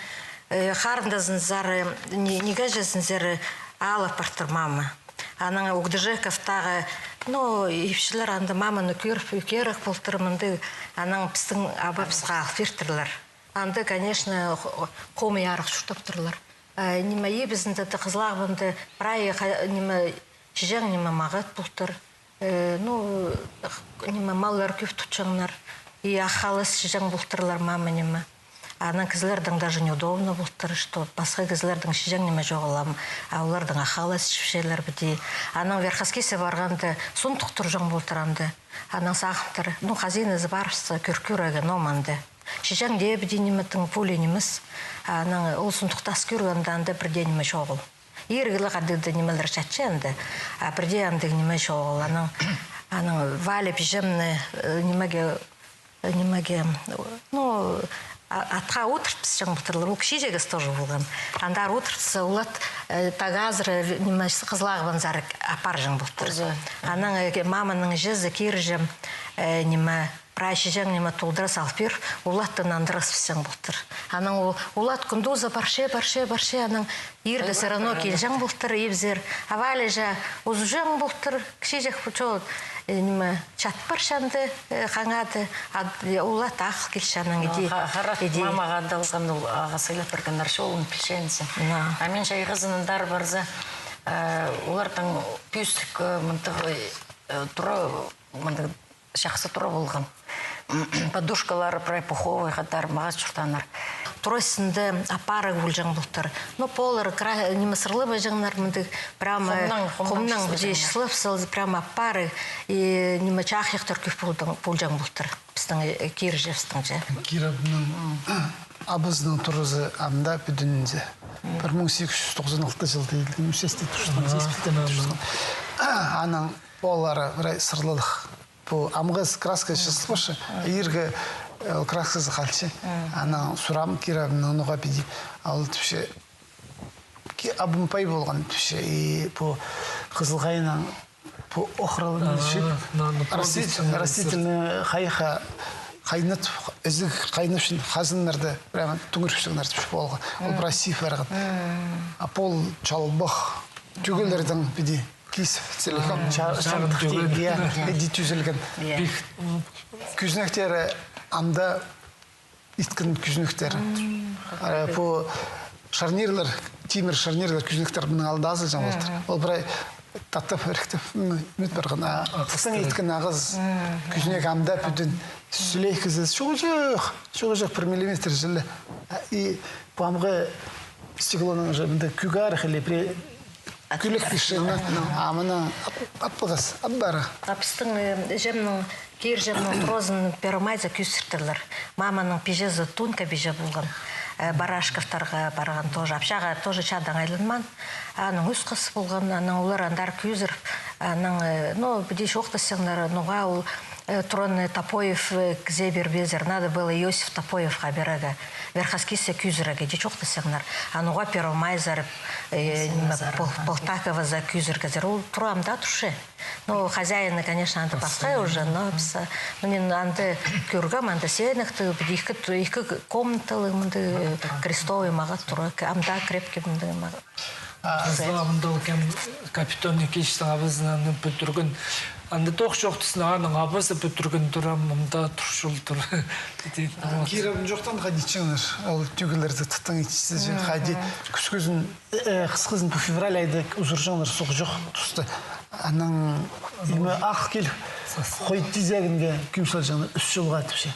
э, харындазынзар, э, ни-, ниме іҷезінзер, э, алып партыр мама. Анаң Угдыжеков тағы, ну, ипчілер анда маманы кӧріп, ӧкерек полтыр мындағ, анаң пістің абабысха алып пиртірлер. Анда, конечно, хо-, хомай арах чуртаптырлар. А, ниме, ибізінде дее, хызыллағында прай, ха-, ниме, чиҷең, ниме, мағат полтыр. Э, ну, х-, ниме, маллар кӧп тутчаңнар. И ах халас чіҷең полтырлар, мама, ниме. Анаң кізілердең даже неудобно полтыр, что пасха кізілердең чіҷең ниме чоғыл, а оларның ах халас чіпчелер піди. Анаң Верхоскесее парғанда сундух турҷаң полтыр анда. Анаң сағынтыр, ну, хозяиназы парыбысса, кӧр кӧрерге, но мында. Чіҷең дее піди ниме тың поле нимес. Анаң ол сундухты ас кӧргенде, анда пірдее ниме чоғыл. Иргі ле хадығ даа нимелер чатча анда. А пірдее андағ ниме чоғыл. Анаң, анаң Валя пиҷемні, э, нимеге, э, нимеге, ну, а-, атха одыртпасчаң полтырлар. Ол кічіҷек кізі тоже полған. Андар одыртса, ол ат, э, тағ азыра, ниме, Хызыл Ағбанзар апарҷаң полтыр. Анаң, э, маманың іҷезі кирҷем, э, ниме, прай чіҷең ниме толдыра салып пиріп, ол атты нандыра ысчаң полтыр. Анаң ол, ол ат кӱндізі парча, парча, парча, анаң ирде всё равно килҷең полтыр, ибзер. А Валя чаа узуҷаң полтыр, кічіҷек чо, э, ниме, чат парча анда, э, хаңады, а, э, ол ат ағыл килче анаң иди. Харах, иди. Мамаға адалған ол, ағаа сыйлап пиргеннер, чо ол пілче ниме. А мин чайғызын андар парза, э, оларның кӧзідік, э, мындағ, э, тура, мындағ чахсы тура полған. Подушкалары прай пуховый хатар, мағаа чуртааннар. Тура істінде апарығ полҷаң полтыр. Но поллар кра-, ниме, сырлабаҷаңнар, мындағ прямо хумнаң, хумнаң чыслап салза, прямо апарығ. И ниме, чахайахтар кӧп полҷаң, полҷаң полтыр. Пістің, э, кирҷебістің че. Кирабның абазының туразы ам даа пӱдінзе. Пір муң сигіс чӱс тоғызон алты чылда, сесте тустың, сес пітте тустың. Анаң поллары прай сырлылығ. Пу амғы краска чыслапча, иргі, э, красказы халча. Анаң сурам Кирабны ноға піди. Ол тіпче, ки-, абым пай полған тіпче. И пу Хызыл Хайнаң пу охралығ чип, растительный хайха хайнатып, ізіг хайнапчаң хазаннарда прямо тӱңіріпчеңнер тіпче полған. Ол прай сиіп парған. А пол чалбах тӧгелердең піди кис, целиком ча-, чағын чағын тӧгел. Тӧгел, я, піди тӱзелген. Я. Кӱзінектері ам даа иткен кӱзінектері. Э, пу шарнирлар, тимір шарнирлар, кӱзінектер мының алнында азылҷаң полтыр. Ол прай таттап, іріктеп, м, ниме парған. А пістің иткен ағас кӱзінек ам даа пӱдін. Сӱлейкізі чоғыҷах, чоғыҷах пір миллиметр чіли. И пу амғы стеклоның уже мында кӱгерек или пірее кӱлік пирче, а мына ап-, аппағас, ап-, аппары. А пістің, э, іҷемнің, кирҷемнің туразын первомайзар кӧзіртірлер. Маманың пиҷезі Тунка пиҷе полған. Э, Барашковтарға парған тоже. Апчағы тоже чаадаң айланмаан. Аның ӱс хыс полған, анаң олар андар кӧзір, анаң, э, ну, піди чоохтасчаңнар, ноға ол, э, тураның Топоев, э, кізее пирбеезер, надо было Иосиф Топоевха пирерге, Верхоскесее кӧзірерге, дее чоохтасчаңнар. А ноға первомайзар, э, ниме, Пол-, Полтаковазар кӧзіргезер. Ол тура ам даа турча. Ну, хозяины, конечно, анда пасха уже, но піс, ну, мин анда кӧргем, анда сенекті, ікі, ікі комнаталы, мында, э, крестовый мағат тура, ам даа крепкий мында мағат. А, Хызыл Ағбанда ол кем, Капитон Никитичтің абазынаң пӱдірген, анда тоғыс чоохтазын, аның абазы пӱдірген тура, мында турча ол тура. Кирабын чоохтаан хайди итчеңнер, ол тӧгелерді тыттаң итчезер, хайди кӱскӱзін, э, хысхызын пу февраль айда узурҷаңнар суғҷох туста. Анаң ниме, ах кил, хой тизегінге кӧм салҷаңнар, ӱс чылға тіпче.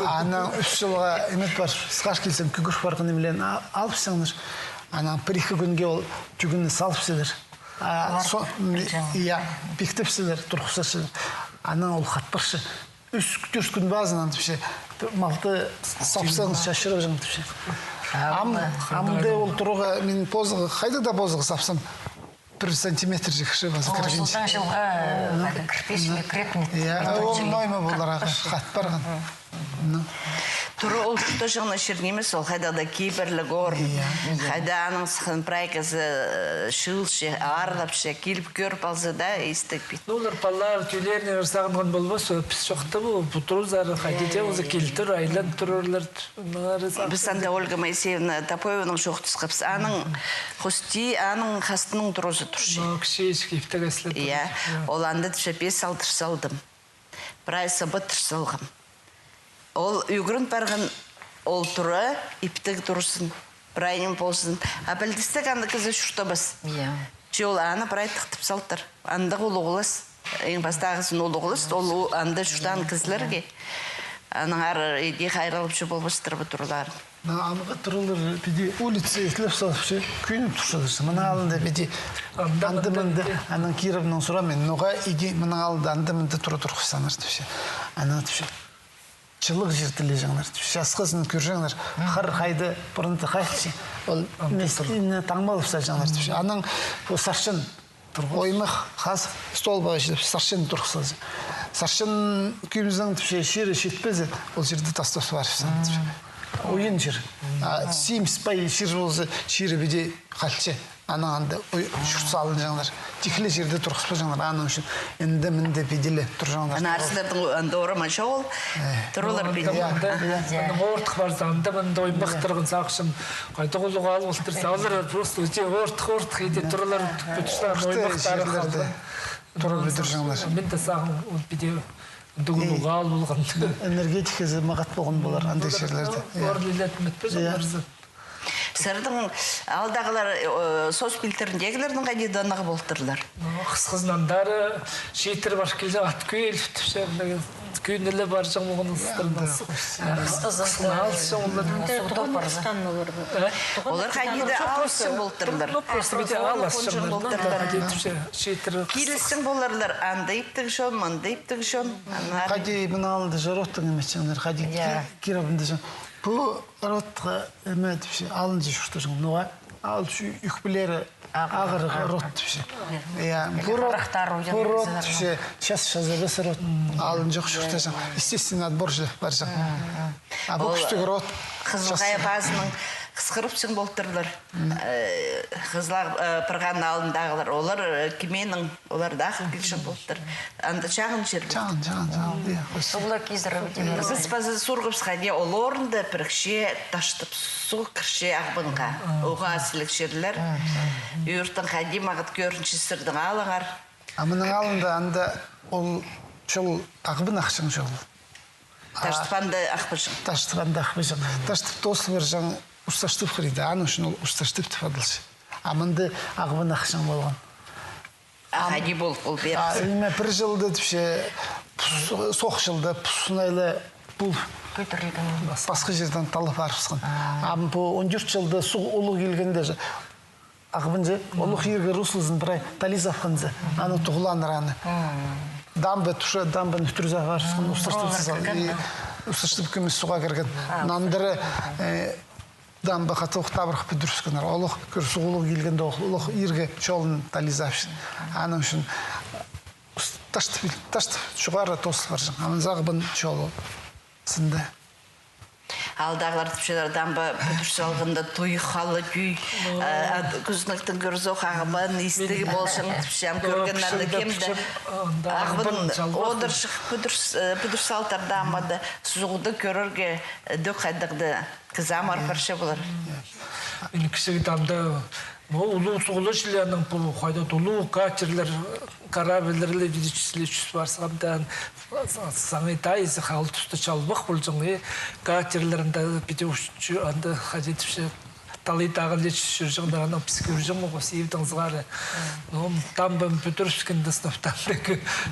Анаң ӱс чылға ниме пар, сығаш килзең, кӧгір парған нимелерін а-, алыпсаңнар. Анаң пір-ікі кӱнге ол тӧгені салыпсалар. А, со-, м, я, пиктепсалар, турғысчалар. Анаң ол хат парча. Ӱс-тӧрт кӱн пазынаң тіпче, малды сапсаң, чачырыбызың тіпче. Ам, амды ол турғызарға мин позыға, хайдағ даа позыға сапсам, пір сантиметр чіг шыбазы кірген. Султан чылға кірпеш ме, крепнет. Я, ол нойма поларға хат парған. Ну. Тура ол чуртаҷаң чир нимес, ол хайдағ даа кибірліг орын. Хайда аның сыххан прай кізі, э, чыылча, аарлапча, киліп кӧріп алза даа, истіг пит. Ну, олар палалар тӧллеріне сағынған полбас, піс чоохтап, пу турызар, хайди даа полза килтір, айлан турарлар. Піс анда Ольга Моисеевна Топоеванаң чоохтасхабыс. Аның хости, аның хастының туразы турча. Ну, кічіҷек, иптіг исле. Я, ол анда тіпче пес-алты тӱр салдым. Прай сыбы тӱр салғам. Ол ӱгрен парған, ол тура, иптіг турзын, прай ниме ползын. А пілдістіг анда кізі чуртабас. Я. Че ол аны прай тыхтап салтыр. Андағ улуғлас. Иң пастағызын улуғлас, ол у-, анда чуртаан кізілерге. Аннаңар иди хайраллапча полбастар ба туралар. Мына амғы туралар піди улица ислеп салыпча, кӧніп турчалар. Мының алнында піди анда-мында, анаң Кировнаң сурам мин, ноға иди мының алнында анда-мында тура турғысчаңнар тіпче. Анаң тіпче. Чылығ чир тілеҷеңнер тіпче. Часхызын кӧрҷеңнер. Хар хайда пурунда хайхча. Ол местині таңмалап салҷаңнар тіпче. Анаң пу сарчын оймах хазып, столбаға читіп, сарчын турғыс салҷаң. Сарчын кӧмізің тіпче, чирі читпезе, ол чирде тастап парыбысчаң тіпче. Ойын чир. А симіс пай чир полза, чирі піди халча. Анаң анда ой, чурт салынҷаңнар. Тихле чирде турғыс парҷаңнар. Аның ӱчӱн анда-мында піди ле турҷаңнар. Ана арсыларның анда орама чоғыл. Туралар піди. Анаң ортых парза, анда-мында оймах турған сағынчам. Хайдағ улуғ аал полтыр. Саллар просто иди ортых, ортых иди туралар. Пӱдірче оймахтары халды. Тура пӱдірҷеңнер. Мин дее сағынчам, ол піди андағ улуғ аал полған. Энергетиказы мағат полған полар андағ чирлерде. Орын илетмет пе, чоннарзы. Сірернің аалдағылар, э, соос пилтіріндегілернің хайди даа ынағ полтырлар. Ну, хысхызынаң андар читіре парып килҷең, ат кӧй иліп тіпче, кӧніле парҷаң, оғын ыстырдың. Хысхызынаң алысчаң олар. Олар хайди даа алысчаң полтырлар. Ну, просто піди алысчаң полтырлар. Читіре. Килісчең поларлар, анда иптіг чон, мында иптіг чон. Хайди мына алында чох, родтың ниме чоңнар, хайди Кировында чоң. Пу родха ниме тіпче, алынҷа чуртаҷаң, ноға алча ӧкпелері ағырығ род тіпче. Я, пу род, пу род тіпче, час чазабас род, алынҷох чуртаҷаң. Естественный отбор чіли парҷаң. А пу кӱстіг род. Хызыл Хая пазынаң хысхырыпчаң полтырлар. Э, Хызыл Ағ-, э, Пырғанның алнындағылар, олар, э, кемнең, олар даа ағып килчең полтыр. Анда чағын чир. Чағын, чағын, чағын. Суғлар кизіре. Піс паза сурғабысха, не ол орында пірікче, таштап суғ кірче Ағбанға. Оға сіліг чирлер. Ӧртің хайди мағат кӧрінче сірернің алыңар. А мының алнында анда ол чол Ағбан ахчаң чол. Таштып анда ах парҷаң. Таштып анда ах парҷаң. Таштып тоозыл парҷаң, Ус-Таштып хырида. Аның ӱчӱн ол Ус-Таштып тіп адалча. А мында Ағбан ахчаң полған. А хайди пол, ол пеер. А, ниме, пір чылда тіпче, пус-, соох чылда пустынайлы пу кӧдірілген. Пасха чирдең таллап парыбысхан. А пу он тӧрт чылда суғ улуғ килгенде, Ағбанҷы, улуғ иргі руслазын прай тализапханза, аны туғлааннар аны. Дамба, тӱше дамбаны ӱтӱрзе парыбысхан, Ус-Таштып, и Ус-Таштып кӧмес суға кірген. Нандыра, э, дамба хатығ табырах пӱдірібіскеннер. Улуғ кӧр суғ улуғ килгенде, улуғ иргі чолын тализапчаң. Аның ӱчӱн Ус-, Таштып, Таштып чоғары тоозыл парҷаң. Анаң Ағбан чолы сынды. Аалдағылар тіпчелер, дамба пӱдір салғанда туй хала тӧӧй, э, кӱзенектең кӧрзе, Ағбан истіг полҷаң тіпче, ам кӧргеннерні кем дее. Ағбан одырчых пӱдір с-, э, пӱдір салтар дамбада, суғда кӧрерге, э, ідӧк хайдағ даа кізі ам аар парча полар. Мин кічіг анда, ну, улуғ суғлығ чіли, анаң пу хайдағ-да улуғ катерлер, корабльлер ле, виде, чіли чӱс парысханда, саңай тайызы хал туста чалбах полҷаң, и катерлер анда, піди, анда хайди тіпче, талай тағын ле чӱс чӧрҷеңнер, анаң піс кӧрҷең, оғыс ивдең сығара. Ну, дамбам пӱдірібіскенде, снов там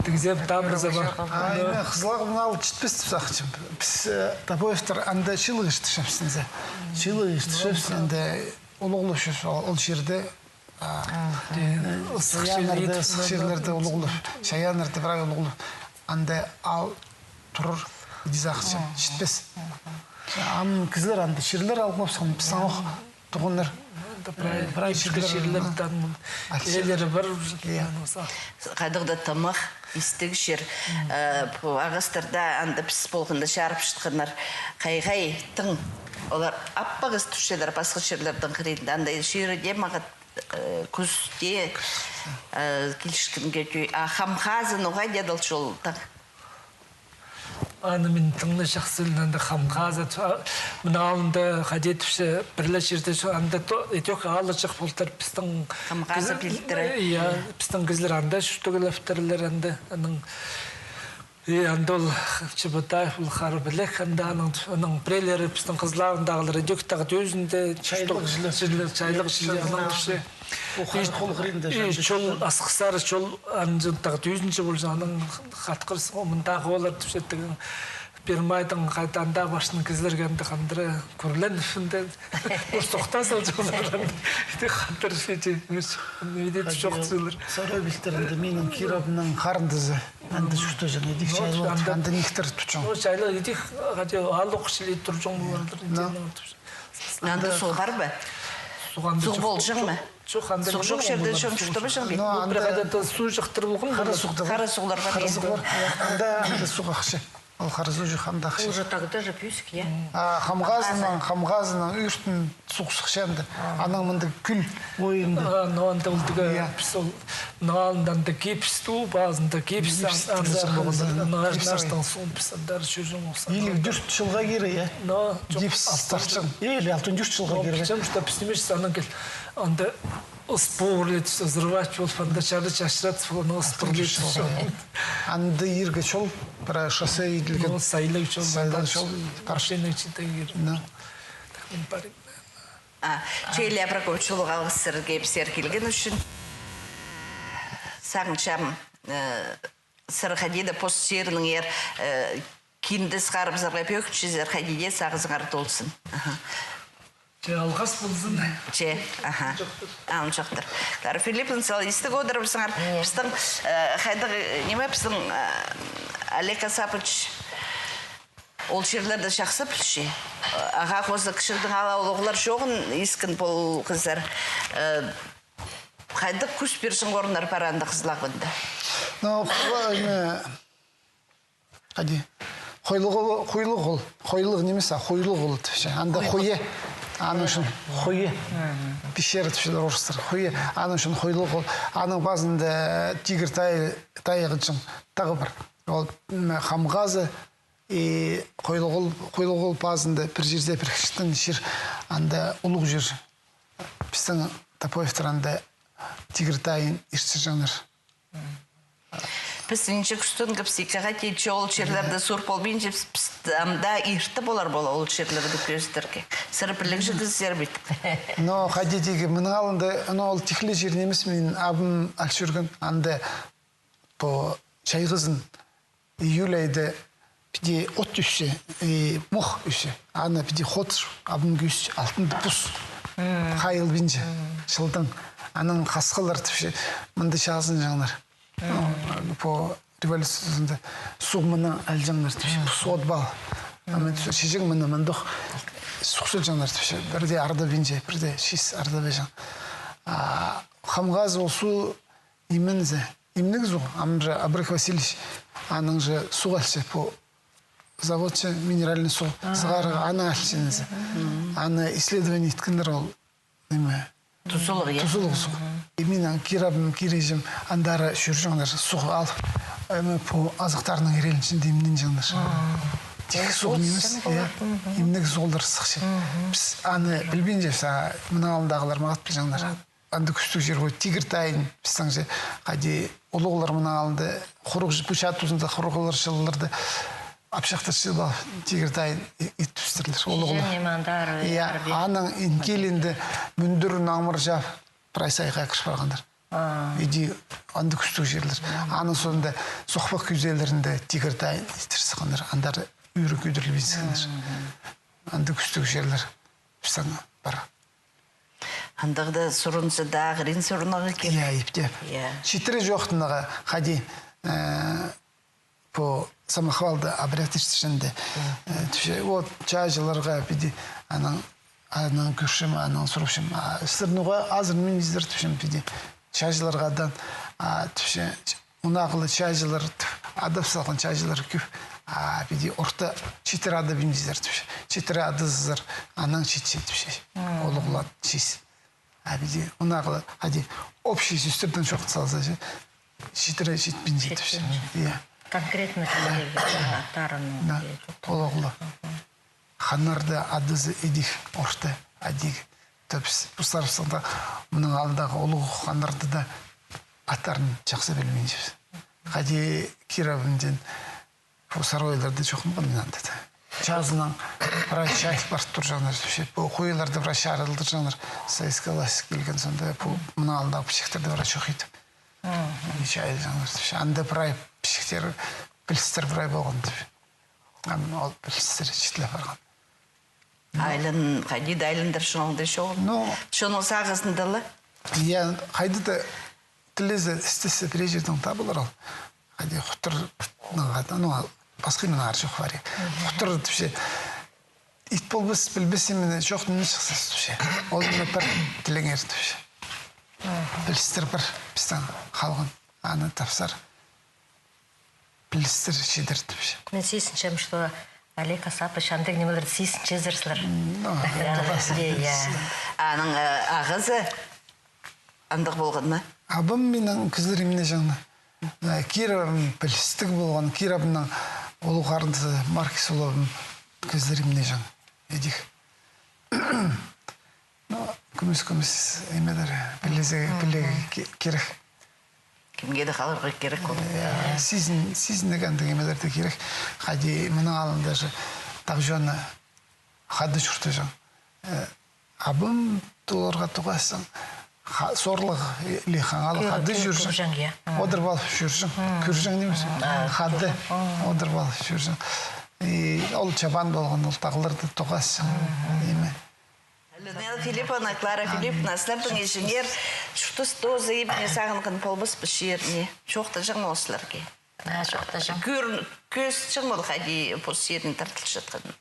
тігзем, дамбазы пар. А, ниме, Хызыл Ағбан аал читпес тіп сағынчам. Піс, э, Тобоевтар анда чыылығ иртірчебіс, анда. Чыылығ иртірчебіс, анда улуғлапчабыс ол, ол чирде, а, ысых чирлерде, ысых чирлерде улуғлап, чайааннарда прай улуғлап. Анда аал турар, иди сағынчам, читпес. Ам кізілер анда чирлер алғлапчатхан, піс саңох туғаннар. Прай, прай чирлер, чирлер, м, там, м, айлары пар уже. Хайдағ-да тымах, истіг чир. Э, пу ағастарда анда піс полғанда чарып чатханнар. Хайхай, тың. Олар аппағас тӱсчелер, пасха чирлердең хыринда. Анда чирі дее мағат, э, кӱс тее, э, килчеткенге тӧӧй. А Хамхазы ноға дее адалча ол тың? Аны мин тың на чахсы пілем, анда Хамхазы, а, мына алнында хайди тіпче, пір ле чирде, анда то, ідӧк аалҷах полтыр, пістің Хамхазы кізі-, пилтірі. Я, пістің кізілер анда чуртағлаптырлар, анда, анаң И анда ол Чебодаев, ол Харабілек, анда аның, аның пірелері пістің Хызыл Арығдағылар, идӧк тағ тӧзінде, чайлығ чіли, чайлығ чіли, аның тіпче. И чол, Асхыссары чол, анҷын тағ тӧзінҷе полҷаң, аның хатхырыс, о, мындағы олар тіпче, тігі, Первомайдың хайда анда парчаң кізілерге анда хандыра кӱрленіп, анда пу сохта салҷаңнар, анда. Иди хандыр сиди, мис, иди чоохтазалар. Сарай пилтірінде минің кирабымның харындазы. Анда чуртаҷаң, идӧк чайлығ, анда нихтір тутчаң. О, чайлығ, идӧк, хайди, алох чіли турҷаң поларлар, анда суғ пар ба? Суғ анда суғ чох, полҷаң ма? Чох, анда суғ чох чирде чох, чуртабаҷаң ба? Ну, пір хайда суғ чахтыр полған. Хара суғ да пар. Хара суғлар пар. Хара суғ пар. Анда, анда суғ ахча. Ол хара суғ чох, анда ахча. Уже тогда же пӧзік, я? А, Хамғазының, Хамғазының ӧртін суғ сыхча анда. Анаң мында кӱл ойында. А, ну, анда ол тігі, я, піс ол, ну, алнында анда гипс ту, пазында гипс, гипс, ан-, анда тігі ханзар, анда гипс, наштаң соң піс анда чӧрҷең полза. Илиг тӧрт чылға кире, я? Ну, чох, гипс тартчаң. Или алтон тӧрт чылға кире. Потому что піс нимес анаң кил, анда ыс пурлет, взрывать полып, анда чарыт чачырат, аны ыс пурлет. Анда иргі чол, пір шоссе иділген. Ну, сайлығ чол, сайлығ чол, машина читегір. Ну. Так, мин парим. А, че, Илья Прокопьевич, улуғ алғыс сірерге пісер килген ӱчӱн. Сағынчам, э, сірер хайди даа пос чирінеңер, э, кинде сығарыбызарға пӧгінчезер, хайди даа сағызыңар толзын. Аха. Че, алғыс ползын. Че, аха. Ам чоохтар. Клара Филипповна, сал истіг одырыбызыңар. Пістің, э, хайдағ, э, ниме, пістің, э, Олег Осапович ол чирлерді чахсы пілче. Ағаа хоза кічігдең ала улуғлар чоғын искен полғазар. Э, хайдағ кӱс пирҷең орыннар пар анда Хызыл Ағбанда? Ну, хо-, ниме, хайди, хойлығ ол, хойлығ ол, хойлығ нимес, а хойлығ ол тіпче. Анда хойе. Аның ӱчӱн хойе. Пещера тіпчелер орыстар. Хойе. Аның ӱчӱн хойлығ ол. Аның пазында тигір тай-, тайығынҷаң тағы пар. Ол, м, Хамғазы, и Хойлығ ол, Хойлығ ол пазында пір чирде пір хыштың чир, анда улуғ чир. Пістің Топоевтер анда тигір тайын иртірҷеңнер. Піс нинҷе кӱстенгебіс, ікіге тиҷе ол чирлерде сур полбинча, піс, піс анда иртіп полар пола ол чирлерді кӧзідерге. Сірер пілігҷі кізілер бит. Но хайди тигі, мының алнында, но ол тихле чир нимес, мин абым ал чӧрген, анда по чайғызын июль айда піди от ӧсче, и мох ӧсче. Аны піди хотыр, абым кӧзітче, алтында пус. Хайылбинча, чылдаң. Анаң хасхылар тіпче, мында чазынҷаңнар. Ну, по революция тузында суғ мыны алҷаңнар тіпче, пус от пал. Ам чиҷең мыны мындох суғ салҷаңнар тіпче, пірде ардабинча, пірде чиис ардабаҷаң. А Хамғазы ол суғ Именно, именно суғ, ам же Абрек Васильевич, аның же суғ алча, по заводча минеральный суғ сығарарға, аны алча ниме. Аны исследование иткеннер ол, ниме? Тузалығ, я? Тузалығ суғ. И минің кирабым, кирҷім, андар чӧрҷеңнер суғ алып, эме, по азахтарның ирелінҷең имненҷеңнер. Тик суғ нимес, я? Именно суғлар сыхча. Піс аны пілбинчебіс, а мының алнындағылар мағат пілҷеңнер. Андағ кӱстіг чир, ол тигір тайын, пістің же, хайди, улуғлар мының алнында, хуруғ, пу чаа тузында хуруғлар чылларда апчахтар чыып алып, тигір тайын и-, ит пістірлер, улуғлар. Чиҷең ниме андар, я, аның инкелінде мӱндірін аңмырҷап, прай сайға кір парғаннар. Иди, андағ кӱстіг чирлер. Аның соонда Сохпах кӧзелерінде тигір тайын иттір сыхханнар, андар ӱр кӧдірілбин сыхханнар. Андағ кӱстіг чирлер пістің пар. Андағ даа сурынза даа, ағырин сурынарға кирек. Я, иптеп. Я. Читіре чоохтанарға, хайди, э, по самохвалда обряд иртірҷеңде. Э, тіпче, вот, чааҷыларға піди, анаң, анаң кӧрчем, анаң сурапчам. А сірер ноға азырминчазар тіпчем піди. Чааҷыларға адаан, а, тіпче, Мынағылар чааҷылар, адап салған чааҷылар кӧп. А піди орта читіре адабинчазар тіпче. Читіре адазар, анаң читче тіпче. Улуғлар чиис. А піди мынағылар, хайди, общий сӧстердең чоохтап салза, че, читіре читпинче тіпче. Читпинче. Я. Конкретно кізілерге, аттарын. Да. Улуғлар. Ханнарды адазы идӧк орта, адиг. Тіпче, пу сарапсында мының алнындағы улуғ ханнарды даа аттарын чахсы пілбинчебіс. Хайди кирабымҷаң Пу сарай ойларда чоохтанған мин анда даа. Чазынаң прай чайыл парып турҷаңнар, тіпче. Пу хойыларда прай чарылдырҷаңнар. Советский власть килген соонда пу мының алнындағы пічіктерде прай чох иді. И чайылҷаңнар, тіпче. Анда прай пічіктер, пілістер прай полған, тіпче. Ам ол пілістер читіле парған. Айлан, хайди даа айландырҷаң ол даа чоғыл. Ну. Чонның сағызында ла. Я, хайди даа тілезе, істесе, пірее чирдең табылар ол. Хайди хутыр, ну, ну, пасха мин аар чох вари. Хутыр тіпче. Ит полбас, пілбес, именно чоохтанып чыхсас тіпче. Ол ниме пір тілеңер тіпче. Пілістер пір, пістің халған. Аны тапсар. Пілістер чидер тіпче. Мин сизінчем, что Олег Асапович, андағ нимелерді сизінчезер сірер. Ну, я, я. Аның, э, ағазы андағ полған ма? Абам минің кізілер имнеҷең. Э, кирабым пілістіг полған, кирабымның улуғ харындазы Маркис улуғ абам кізілер имнеҷең. Идӧк. Ну, кӧмес-кӧмес нимелер, пілізі, пілігі ке-, кирек. Кемге дее халарға кирек ол. Э, сизін-, сизінерге андағ нимелер дее кирек. Хайди мының алнында же тағҷоны хада чуртаҷаң. Э, абам толарға тоғасчаң, ха-, соорлығ или хаңалығ хада чӧрҷең. Одырып алып чӧрҷең. Кӧрҷең нимес. Хада. Одырып алып чӧрҷең. И ол чабан полған, ол тағларда тоғасчаң. Ниме. Людмила Филипповна, Клара Филипповна, сірернің іҷеңер чуртас тооза ибіне сағынған полбас па чиріне? Чоохтаҷаң ма ол сірерге? А, чоохтаҷаң. Кӧр-, кӧзітчең ме ол хайди пос чиріне тартылчатханын?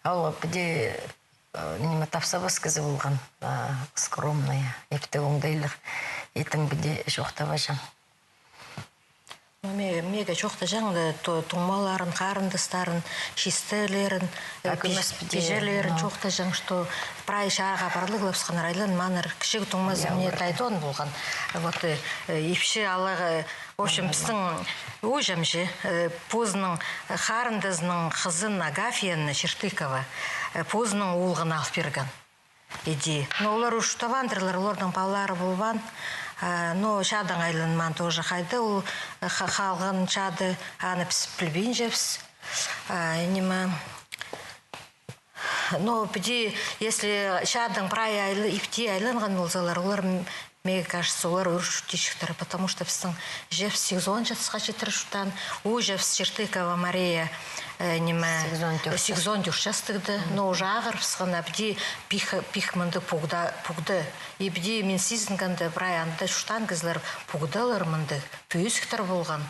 Ол піди, э, ниме, тапсабас кізі полған, э, скромная, иптіг оңдайлығ. Итің піди чоохтабаҷаң. Ну, ме-, меге чоохтаҷаң, э, то-, туңмаларын, харындастарын, чистелерін, э, пиҷелерін чоохтаҷаң, что прай чааға парлығлапсханнар, айланмааннар. Кічіг туңмазым мына Тайдон полған. Вот, э, э, ипчі алағы, в общем, пістің ууҷам чи, э, позының, э, харындазының хызын Агафьяны Чертыкова, э, позының оолғына алып пирген. Иди. Но олар уже чуртабаандырлар, оларның палалары полбаан. А, но чаадаң айланмаан тоже. Хайда ол, э, ха-, халған чаада, аны піс пілбинчебіс. А, ниме. Но піди, если чаадаң прай айлы-, ипти айланған ползалар, олар, м-, меге кажется, олар ӧр чуртирҷіктер, потому что пістің іҷебіс сигізон часха читіре чуртаан, ууҷабыс Чертыкова Мария, э, ниме, сигізон тӧрт частығда, но уже ағырыбысхан, а піди пик, пик мындағ пугда-, пугды. И піди мин сизінгенде, прай анда чуртаан кізілер пугдалар мындағ, пӧзіктер полған.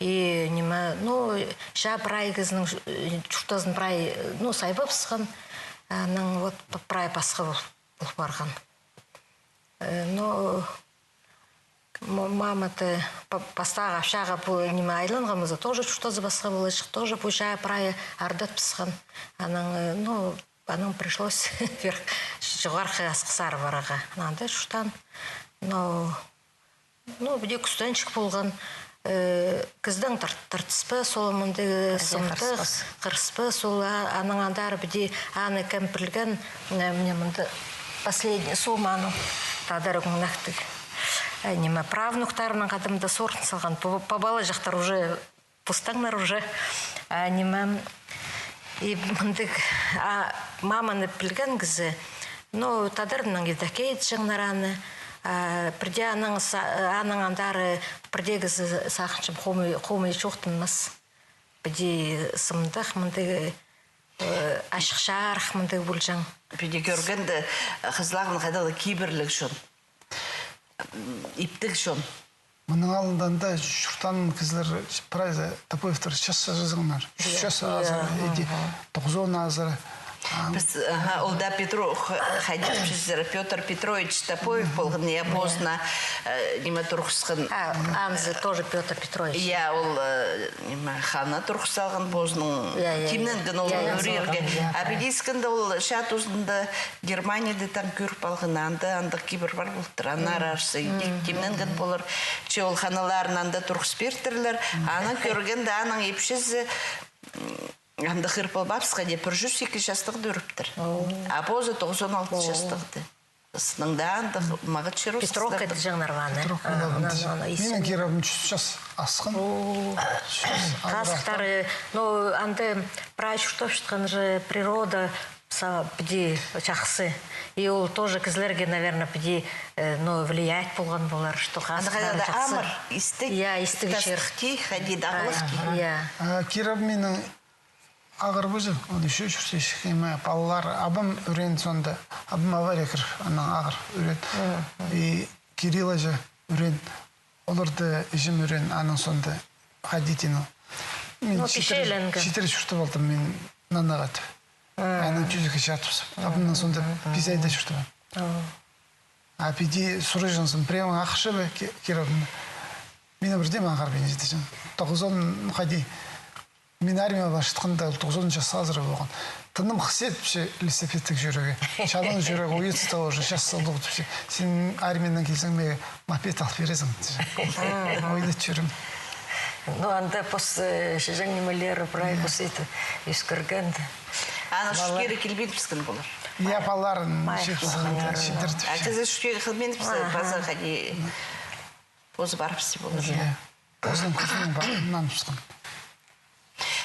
И ниме, ну, чаа прай кізінің, э, чуртазын прай, ну, сайбабысхан, анаң вот п-, прай пасха пол-, пол парған. Э, ну, м-, мама-то па-, пастағы апчағы пу ниме айланғанымызда тоже чуртазы пасха полҷых, тоже пу чаа прай ардатпысхан. Анаң, э, ну, анаң пришлось вверх, чоғархы Асхыссар парарға. Анда чуртаан. Но, ну, піди кӱстенҷік полған. Э, кізідең тар-, тартыспас, ол мындағ сымдығ, хырыспас ол, а, анаң андар піди аны кем пілген, э, мына мында последний сом аның, тадар ӱгінектіг. Э, ниме, правнуктарының хадамда сорын салған, па-, пабалаҷахтар уже пустаңнар уже. А, ниме, и мындағ, а, маманы пілген кізі, ну, тадарнаң идӧк итчеңнер аны, а, пірдее анаң са-, анаң андар пірдее кізі, сағынчам, хомай, хомай чоохтанмас. Піди сымдығ, мындағ, э, ачых чарых мындағ полҷаң. Піди кӧргенде, хызыллағым, хайдағ-да кибірліг чон. М, иптіг чон. Мының алнында анда чуртаан кізілер прайзы Топоевтер час чазаңнар. Час азыра, иди, тоғызон азыра. А, піс, аха, ол даа Петро-, х-, хайди тіпчезер, Пётр Петрович Топоев полған, я, позына, э, ниме турғысхан. А, анзы тоже Пётр Петрович. Я, ол, э, ниме, хана турғыс салған позының, я, я, я, тимненген ол, я, я, ӧрерге. А пілдіскенде ол чаа тузында Германияда таң кӧріп алған, анда, андағ кибір пар полтыр. Аннаңар арса, иди, тимненген полар. Че ол ханаларын анда турғыс пиртірлер. Анаң кӧргенде, аның ипчізі, м, анда хыр полбабысха дее, пір чӱс ікі частығда ӧріптір. А позы тоғызон алты частығда. Сыныңдаан да мағат чир Петровка тіҷеңнер ваны. Петровка. Минің кирабым чӱс час асхан. Чӱс час. Хазыхтары, ну, анда прай чуртапчатхан же природа, са, піди чахсы. И ол тоже кізілерге, наверное, піди, э, ну, влиять полған полар, что хазыхтары чахсы. Амыр, истіг. Я, истіг чир. Хайди дағлығ. Я. Кирабым минің ағыр позы, ол ещё чуртаҷаң, палалар, абам ӱрен сонда, абам авария кіріп, анаң ағыр ӱрен. И Кирилл аҷа ӱрен, оларда іҷем ӱрен, анаң сонда хайди тиин ол. Мин читіре чуртап алдым, мин нанағат. Анаң тӱзекке чатып, абамнаң сонда пис айда чуртап алдым. А піди сурчаңзың, прямо ахча ба, кирабым. Мин пірдеме ағырбинчам, тіҷең. Тоғызон хайди. Мин армияа парчатханда, ол тоғызон час азыра полған. Тыным хыс итче велосипедтең чӧрерге. Чалаң чӧрерге, уйатса уже, час салдығ тіпче. Син армиянаң килзең, мағаа мопед алып пирерзің, тіҷең. Ойда чӧрем. Ну, анда пос, э, чиҷең нимелері прай пос ит, ӧскірген. Анаң шӱткері килбин піскен полар. Я, палаларын чидіртіп. А кізі шӱткері килбин піскен, паза хайди позы парып пісті полар. Я. Позының кӱзінең парып, нанып сыххан.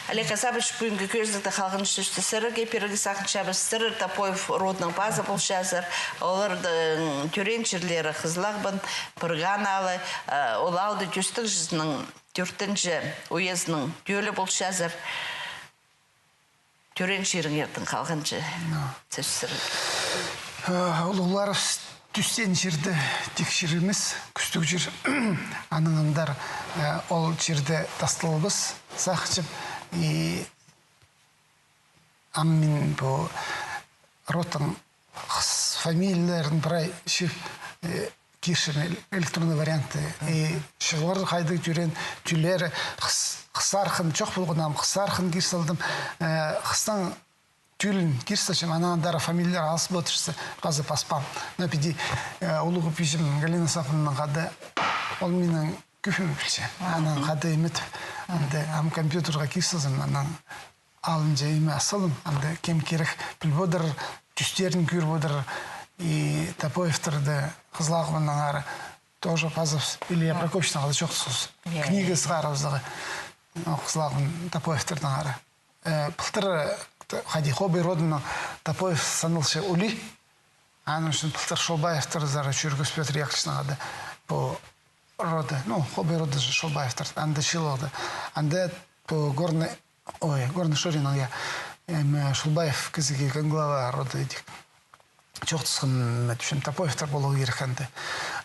Олег Азапович, пӱӱнгі кӧзідігде халғанҷы сӧсті сірерге пирерге сағынчабыс. Сірер Топоев родының пазы полчазар. Олардың тӧреен чирлері Хызыл Ағбан, Пырған аалы, э, ол аалда тӧстіг чазының тӧртінҷі уезінің тӧлі полчазар. Тӧреен чиріңердең халғанҷы сӧс сірерге. Э, улуғларыбыс тӧстеен чирде тик чир нимес, кӱстіг чир. Анаң андар, э, ол чирде тасталбас, сағынчам. И ам мин пу родтың хыс фамилияларын прай чыып, э, кирчем эл-, электронный вариантта. И чыллар хайдағ тӧреен тӱллері, хыс-, хыс арғын чох полған, ам хыс арғын кир салдым. Э, хыстың тӧлін кир салчам, анаң андар фамилиялар алыс полчатса, паза паспаам. Но піди, э, улуғ пиҷем Галина Сафоновнанаң хада, ол минің кӧпім пілче. Анаң хада име тіп, анда ам компьютерға кир салзам, анаң алынҷа име ас салдым, анда кем кирек піліп одыр, тӧстерін кӧріп одыр. И Топоевтарды Хызыл Ағбаннаң ары тоже пазыбыс, Илья Прокопьевичтің хада чоохтасхабыс. Книга сығарыбызарға. Ол Хызыл Ағбан Топоевтардаң ары. Э, пылтыр, э, хайди, Хобый родынаң Топоев саналча улуғ. Аның ӱчӱн пылтыр Шолбаевтарзар чӧргебіс Пётр Яковлевичтең хада, пу роды, ну, Хобый роды же Шолбаевтар, анда чыылығда. Анда пу Горный, ой, Горный Шоринаң, я, эм, Шолбаев кізі килген, глава рода идӧк. Чоохтасхам, тіпчем, Топоевтар поларға кирек анда.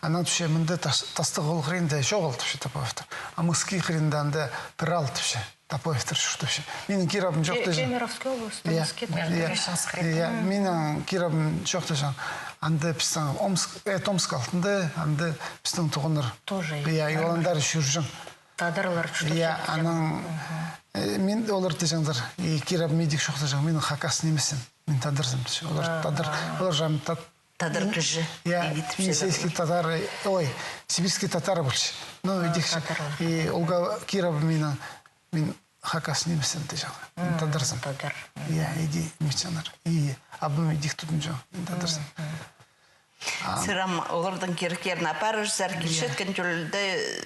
Анаң тіпче, мында тас-, тастығ ол хыринда чоғыл, тіпче, Топоевтар. А мыски хыринда анда пір аал, тіпче. Топоевтар чуртапча. Минің кирабым чоохтаҷаң. Кемеровская область, я, Томская, я, я, минің кирабым чоохтаҷаң. Анда пістің Омск, э, Томск алтында, анда пістің туғаннар. Тоже. Я, и ол андар чӧрҷең. Тадарлар чуртап. Я, анаң, э, мин олар тіҷеңнер, и кирабым идӧк чоохтаҷаң, минің хакас нимезім, мин тадарзым, тіпче. Олар тадар, олар же ам тад-, Тадар кізі. Я, мин сибирский татар, ой, сибирский татар полча. Ну, идӧк. И олар кирабым минің, мин хакас нимезім тіҷең. Мин тадарзым. Тадар. Я, иди, ниме тіҷеңнер. И абам идӧк тудынҷаң, мин тадарзым. Сірер ам олардың киректерін апарарзар, килчеткен тӧлде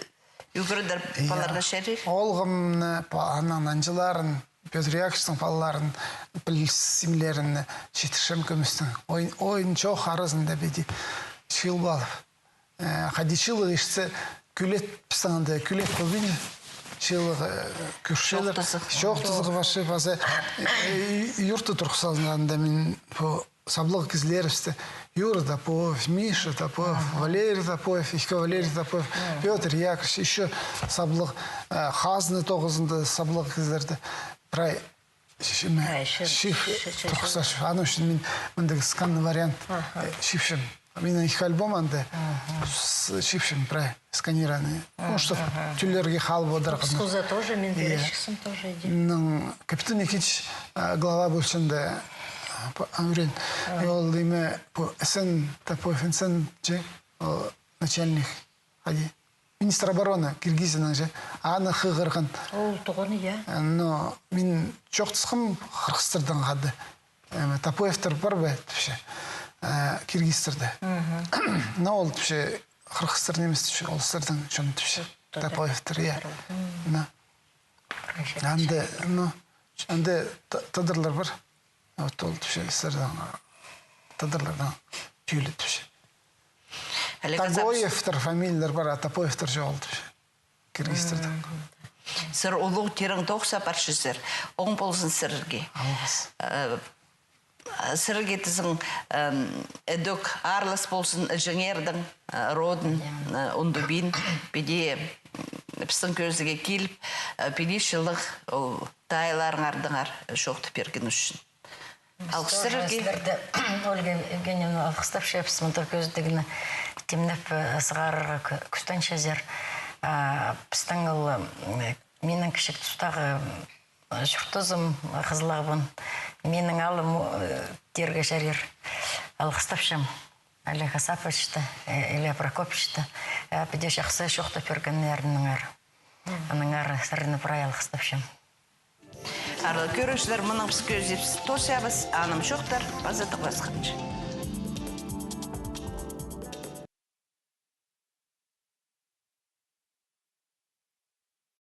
ӱгредер паларға чарир. Оолғымны, па-, анаң нанҷыларын, Пётр Яковлевичтің палаларын, пілісімнерін читірчем кӧместең. Ойын, ойын чох аразында піди чыылып алып. Э, хайди чыылығ иртсе, кӱлет, пістің анда кӱлет полбинча. Чыылығ, э, кӧрчелер. Чоохтазығ. Чоохтазығ парча, паза, э, юртта турғыс салза, анда мин пу саблығ кізілерібісті: Юра Топоев, Миша Топоев, Валерий Топоев, ікі Валерий Топоев, Пётр Яковлевич, ещё саблығ, э, хазна тоғызында саблығ кізілерді. Прай чип, чип, чип турғыс салчам. Аның ӱчӱн мин мындағ сканный вариант, э, чыыпчам. Минің ікі альбом анда. С-, чыыпчам прай сканированный. Ну, чтоб тӧллерге халып одырарға. Выпускоза тоже, мин пирчем тоже, иди. Мының Капитон Никитич, э, глава полчаң анда, э, пу, а, ӱрен. И ол ниме, пу Эсен Топоев, Эсен че, о, начальник, хайди, министр обороны Киргизияның же, аны хығырған. Ол туғаны, я. Э, но мин чоохтасхам хырғыстардаң хада. Эм, Топоевтар пар ба, тіпче. э, киргизтерді. Но ол тіпче, хырғыстар нимес тіпче, ол сірернің чон тіпче. Топоевтер, я. Но. Анда, но, анда та-, тадарлар пар. Вот ол тіпче, сірернің, тадарларның тӧлі тіпче. Тагоевтер фамилиялар пар, а Топоевтер чоғыл тіпче. Киргизтердең. Сірер улуғ тирең тоғыс апарчазар. Оң ползын сірерге. Алғыс. Э, сірерге тізең, эм, ідӧк аарлас ползын іҷеңернің, э, родын, э, ундубин, піди, м, пістің кӧзідерге киліп, э, піди чылығ ол тайылларыңарны чоохтап пирген ӱчӱн. Алғыс сірерге. Сірерні, Ольга Евгеньевна, алғыстапчабыс, мындағ кӧзідігні тимнеп, э, сығарарға кӱ-, кӱстенчезер. А, пістің ол, м, минің кічіг тустағы, м, чуртазым, Хызылағбын, минің алым, э, тирге чарир. Алғыстапчам Олег Осаповичті, э, Илья Прокопьевичті, э, піди чахсы чоохтап пиргеннерінеңер. Аннаңар сірерні прай алғыстапчам. Аарлығ кӧрігҷілер, мының піс кӧзідібіс тоозабыс, анымҷохтар, паза тоғынғанҷа.